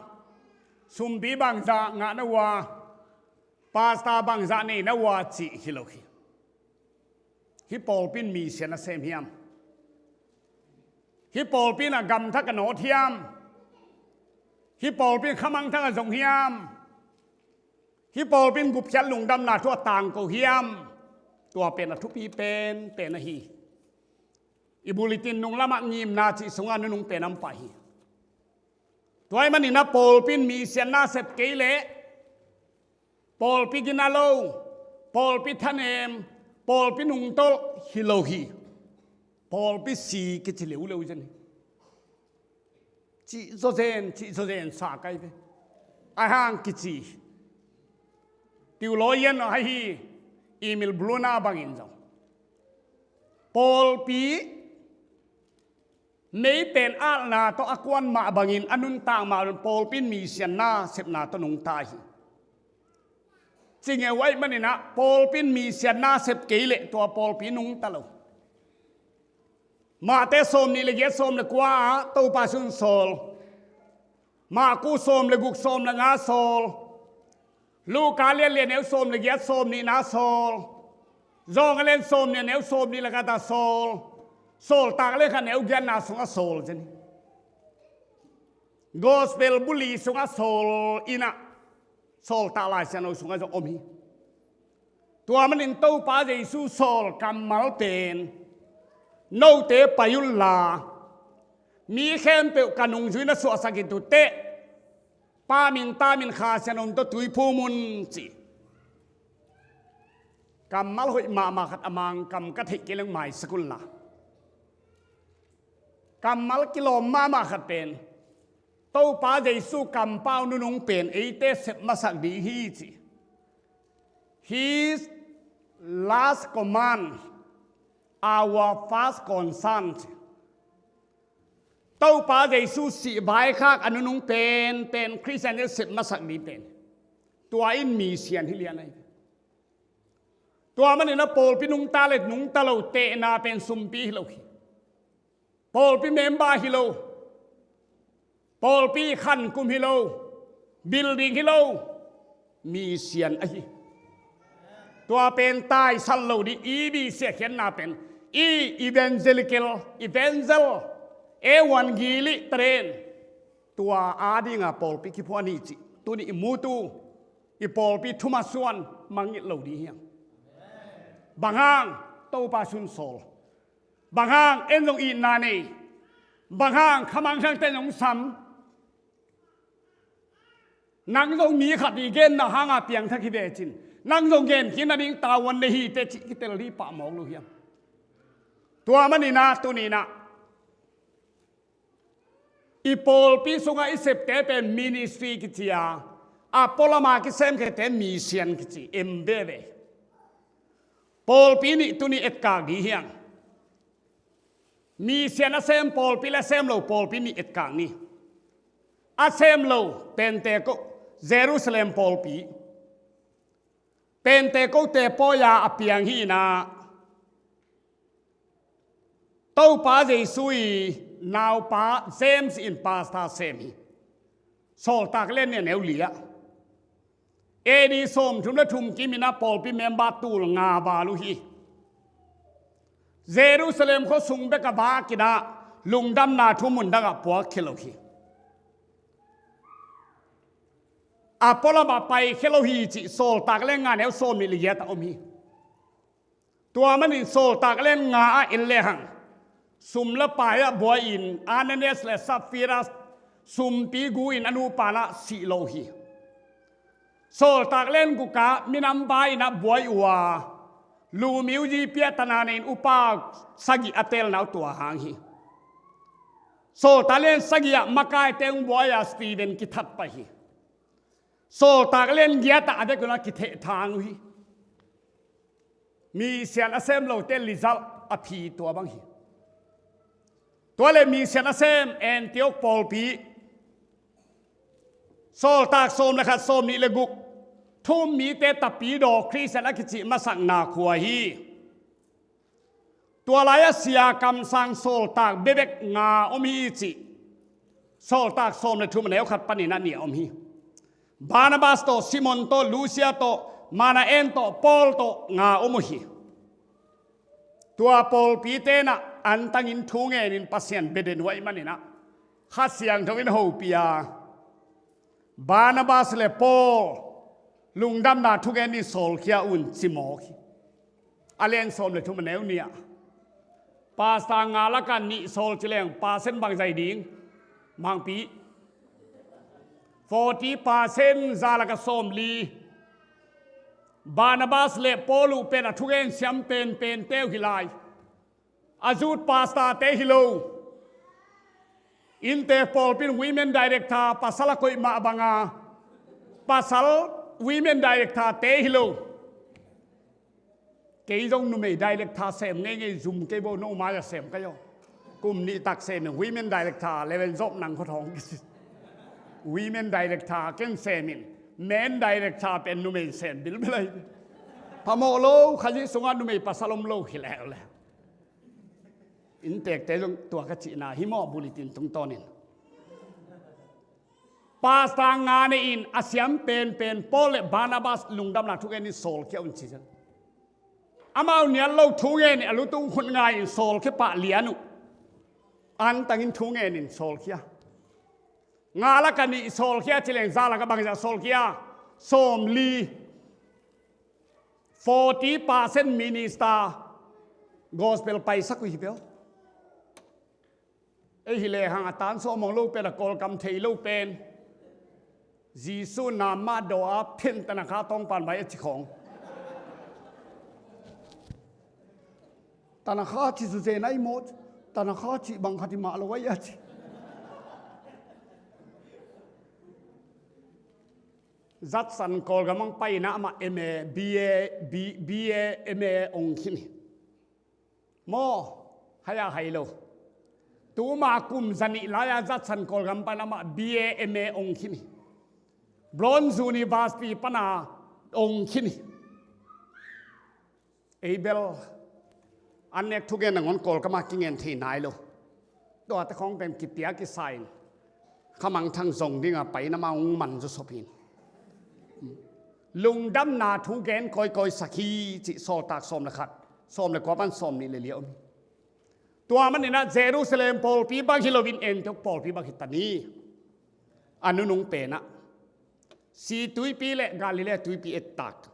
sumpi bangzah ngah na uh a, pastor bangzah nei na uh a cih hi lo hi. Hih pawlpi in mission a sem hiam? Hih pawlpi in a gamthak a nawt hiam? Hih pawlpi in khamangthang a zong hiam? Hih pawlpi in gupkhiat lungdamna thu a tangko hiam? Tua pen a thupi penpen ahi. I bulletin nunglamah ngimna cih sungah nunung pen a om pah hi. Tua ahih manin ah pawlpi in mission na sep kei leh pawlpi gina lo, pawlpi thanem, pawlpi nungtolh hi lo hi. Pawlpi si kici leuleu zen hi. Cih zawzen, cih zawzen sa kai ve. Ahi hang kici, theologian ahi Emil Brunner bangin zong pawlpi mei pen alhna tawh a kuan mah bangin a nuntak mah bangin pawlpi in mission na sepna tawh nungta hi. Ci ngeu ahih manin ah pawlpi in mission na sep kei leh tua pawlpi nungta lo. Mate sawm nih le giat, sawm le kua ah Topa Jesu'n sawl. Marku sawm le guk, sawm le nga sawl. Luka lian li, a neu sawm le giat, sawm nihna sawl. John a lian sawm nih, a neu sawm nih le khat ah sawl. Sawltak lian khat, a neu giatna sungah sawl zen hi. Gospel buli sungah sawl inah, sawltak Lai Siangtho sungah zong om hi. Tua manin Topa Jesu sawl kammal pen note pai unla, mi khempeuh ka nungzui na suahsak hi uh teh, Pa min, Ta min, Kha Siangtho min tawh tuiphum un ci. Kammal hoih mahmah khat a Mangkam ka theih kei leng maisak unla, kammal kilawm mahmah khat pen Topa Jesu kampau nunung pen eite sep masak ding hi ci. His last command, our first concern ci. Topa Jesu sih vaikhak a nunung pen pen Khristian te sep masak ding pen, tua in mission hi lian ahi. Tua manin a pawlpi nungta le nungta lo tehna pen sumpi hi lo hi. Pawlpi member hi lo, pawlpi khankum hi lo, building hi lo, mission ahi. Tua pen taisan lo ding, i bisiah khiatna pen i evangelical, evangel, evangeli tren, tua adinga pawlpi kiphuan hi cih tuni i mutu, i pawlpi thumasuan mangngilh lo ding hiam? Bang hang? Topa sun sawl. Bang hang? En zong itna nei. Bang hang? Khamangthangte zong sam. Nang zong mi khat i genna hanga piangthak hi ve cin, nang zong genkhin nading tavuan nei hi teh cih kitel ding pah mawk lo hiam? Tua maninah tuninah i pawlpi sungah i septe pen ministry kici a, a pualama kisemkhete mission kici em veve. Pawlpi nih tuni etkak ding hiam? Mission a sem pawlpi le sem lo pawlpi nih etkak ni. A sem lo Pentecost, Jerusalem pawlpi, Pentecost-te pawi-a a piang hi inah, Topa Jesu i naupa James in pastor sem hi. Sawltak Lian nih a neu li ah. A D sawmthum le thum kimin a pawlpi member tul nga val uh hi. Jerusalem khuasung bek a vak inah lungdamna thu mun dangah puakkhia lo hi. A pualamah paikhia lo hi cih Sawltak Lian nga neu sawmnih le giat ah om hi. Tua manin Sawltak Lian nga ah en lehang, sum le pai ah buai-in Ananias le Sapphira sumpi gu-in a nupa nah sih lo hi. Sawltak Lian guk ah minam vai inah buai uh a, lu music piahtana nei-in upa sagih a teelna uh tua hang hi. Sawltak Lian sagih ah makaite hong buai a Stephen kithat pai hi. Sawltak Lian giat ah a vek un a kithehthang uh hi. Mission a sem lote result a phi tua bang hi. Tua le mission a sem Antioch pawlpi, sawltak sawm le khat, sawmnih le guk, thu-um mite tapidaw Khristian a kicih masakna khua hi. Tua lai-ah sia kamsang sawltak bekbek nga om hi cih Sawltak sawm le thum a neu khat panin a nih a om hi. Barnabas tawh, Simon tawh, Lusia tawh, Manaen tawh, Paul tawh nga om uh hi. Tua pawlpite nah antangin thu ngenin Pasian bia den uh ahih maninah Kha Siangtho in hopih a, Barnabas le Paul lungdamna thugen in sawlkhia un ci mawk hi. A lian sawm le thum a neu nih ah, pastor nga lakah nih sawl ci leng percent bangzah hi ding? Mangpi, forty percent, za lakah sawmli. Barnabas le Paul uh pen a thugen siam penpente uh hi lai. A zut pastorte hi lo. Innte pawlpi in women director pasal a koih mah banga, pasal women directorte hi lo. Kei zong numei director sem ngeingei, zum kei bo, no mai-ah sem ka hi aw. Kum nih tak sem in women director, Reverend Zop Nang Khua Thawng kici. Women director ken sem in, men director pen numei sem bilbel ahi. Phamawh lo, Khazih sungah numei pasal om lo hi leuleu. Inntekte zong tua ka cihna hi maw, bulletin tungtawnin. Pastor nga nei-in a siam penpen Paul le Barnabas lungdamna thugen in sawlkhia un ci ciang, amau nial lo thu ngenin a lutung khut ngai-in sawlkhia pah lian uh. Antangin thu ngenin sawlkhia. Nga lak a nih sawlkhia ci leng, za lak a bangzah sawlkhia? Sawmli. Forty percent minister gospel paisak uh hi ve aw. Ei hi lehang a tan sawm hong lo pen, a Kawlgam thei lo pen, Jesu nam mah daw a phen, tanakha tawngpan vai a ci khawng. Tanakha ci zuzen ai maw, tanakha ci bang khat hi mah lo ai a ci. Judson Kawlgam hong pai in ah amah M A, B A, B-, B A, M A ong khin hi. Maw, hai a hai lo. Tuma kum zanih lai-a Judson Kawlgam pan amah B A M A ong khin hi. Brown University pana ong khin hi. Ei bel an nek thugen nangawn Kawlgam a kingen thei nai lo. Tuate khawng pen kipia kisa in khamangthang zong dinga pai in amah ong man zawsop hi. Lungdamna thugen kawikawi sak hi cih Sawltak sawm le khat, sawm le kua pan sawm nih le li a om hi. Tua manin ah Jerusalem pawlpi bang hi loin Antiok pawlpi bang hi ta ni. A nunung pen ah Sii Tuipi le Galilee tuipi ettak.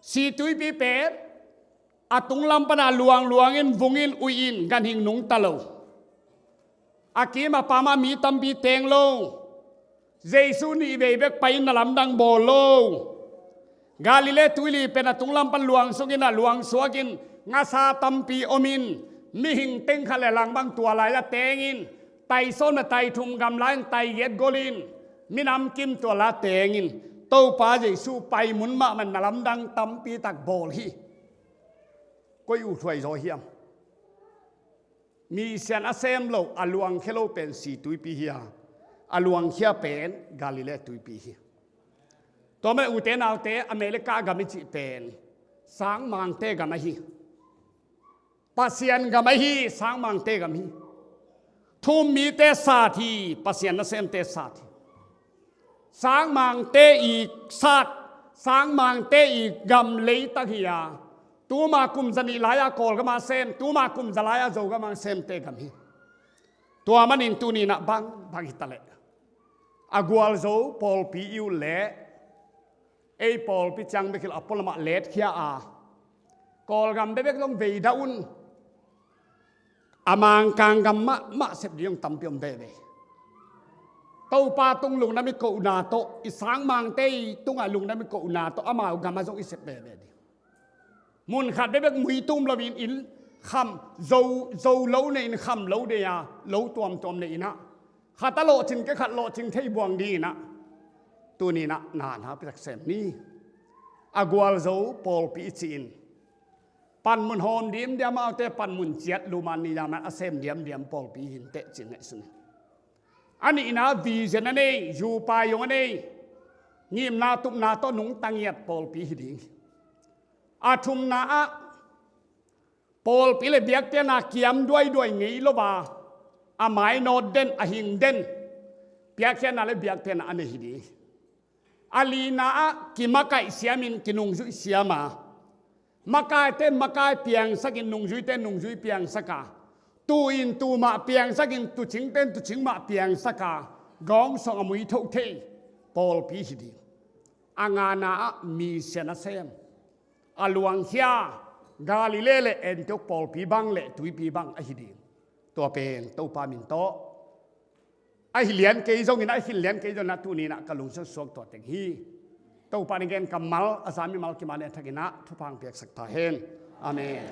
Sii Tuipi pen a tunglam pana luangluang in, vung in, ui in, ganhing nungta lo. A kim a pam ah mi tampi teng lo. Jesu nih vei bek pai in na lamdang bawl lo. Galilee tuili pen a tunglam pan luang sungin, a luang suakin, ngasa tampi omin, mihing teng khat le lang bang tua lai-a tengin, tai sawm le tai thum gamla in, tai giat golin, minam kim tua lai-a tengin, Topa Jesu pai mun mahmah na lamdang tampi tak bawl hi. Koi uh thuai zaw hiam? Misian a sem lo, a luangkhia lo pen Sii Tuipi hi a, a luangkhia pen Galilee tuipi hi. Tua mah ute naute, America gam i cih pen sangmangte gam ahi. Pasian gam ahi, sangmangte gam hi. Thu-um mite sat hi, Pasian nasemte sat hi. Sangmangte i sat, sangmangte i gam leitak hi a, tuma kum zanih lai-a Kawlgam a sem, tuma kum za lai-a Zogam a semte gam hi. Tua manin tuni-in ah bang, bang hi ta leh, a gualzo pawlpi i ut leh, ei pawlpi ciang bek hi lo a pualamah letkhia a, Kawlgam bekbek zong vei dah un. A Mangkang gam mahmah sep ding zong tampi om veve. Topa tung lungdam i kohna tawh, i sangmangte i tungah lungdam i kohna tawh, amau gamah zong i sep veve ding. Mun khat bekbek mui tum loin, inn kham, zo, zo lo nei in, kham lo nei a, lo tuamtuam nei in ah, khat a lawhcing kei khat lawhcing thei buang dingin ah, tuni-in ah na na piak sem ni. A gualzo pawlpi i cih in, panmun hawm diamdiam, amaute panmun ciat luman ni, a sem diamdiam pawlpi hi inteh cih ngaihsun hi. A nihna vision a nei, zupa zong a nei, ngimna tupna tawh nungta ngiat pawlpi hi ding hi. A thumna ah, pawlpi le biakpiakna kiam duaiduai ngei lo a, a mainawt den, a hing den, piakkhiatna le biakpiakna a nei hi ding hi. A lina ah, kimakaih siamin kinungzuih siam a, makaite in makai piangsakin, nungzuite in nungzui piangsak a, tuu in tuu mah piangsakin, tuucingte in tuucing mah piangsak a, gawngsawng a muithoh thei pawlpi hi ding. A ngana ah, misian a sem, a luangkhia Galilee le Antiok pawlpi bang le tuipi bang ahi ding. Tua pen Topa min tawh, ahi lian kei zongin, ahi lian kei zongin ah, tuni-in ah ka lungsim suak tua teng hi. Topa in a gen kammal, a za mimal kim a ne thakin ah thupha hong piaksak ta hen. Amen.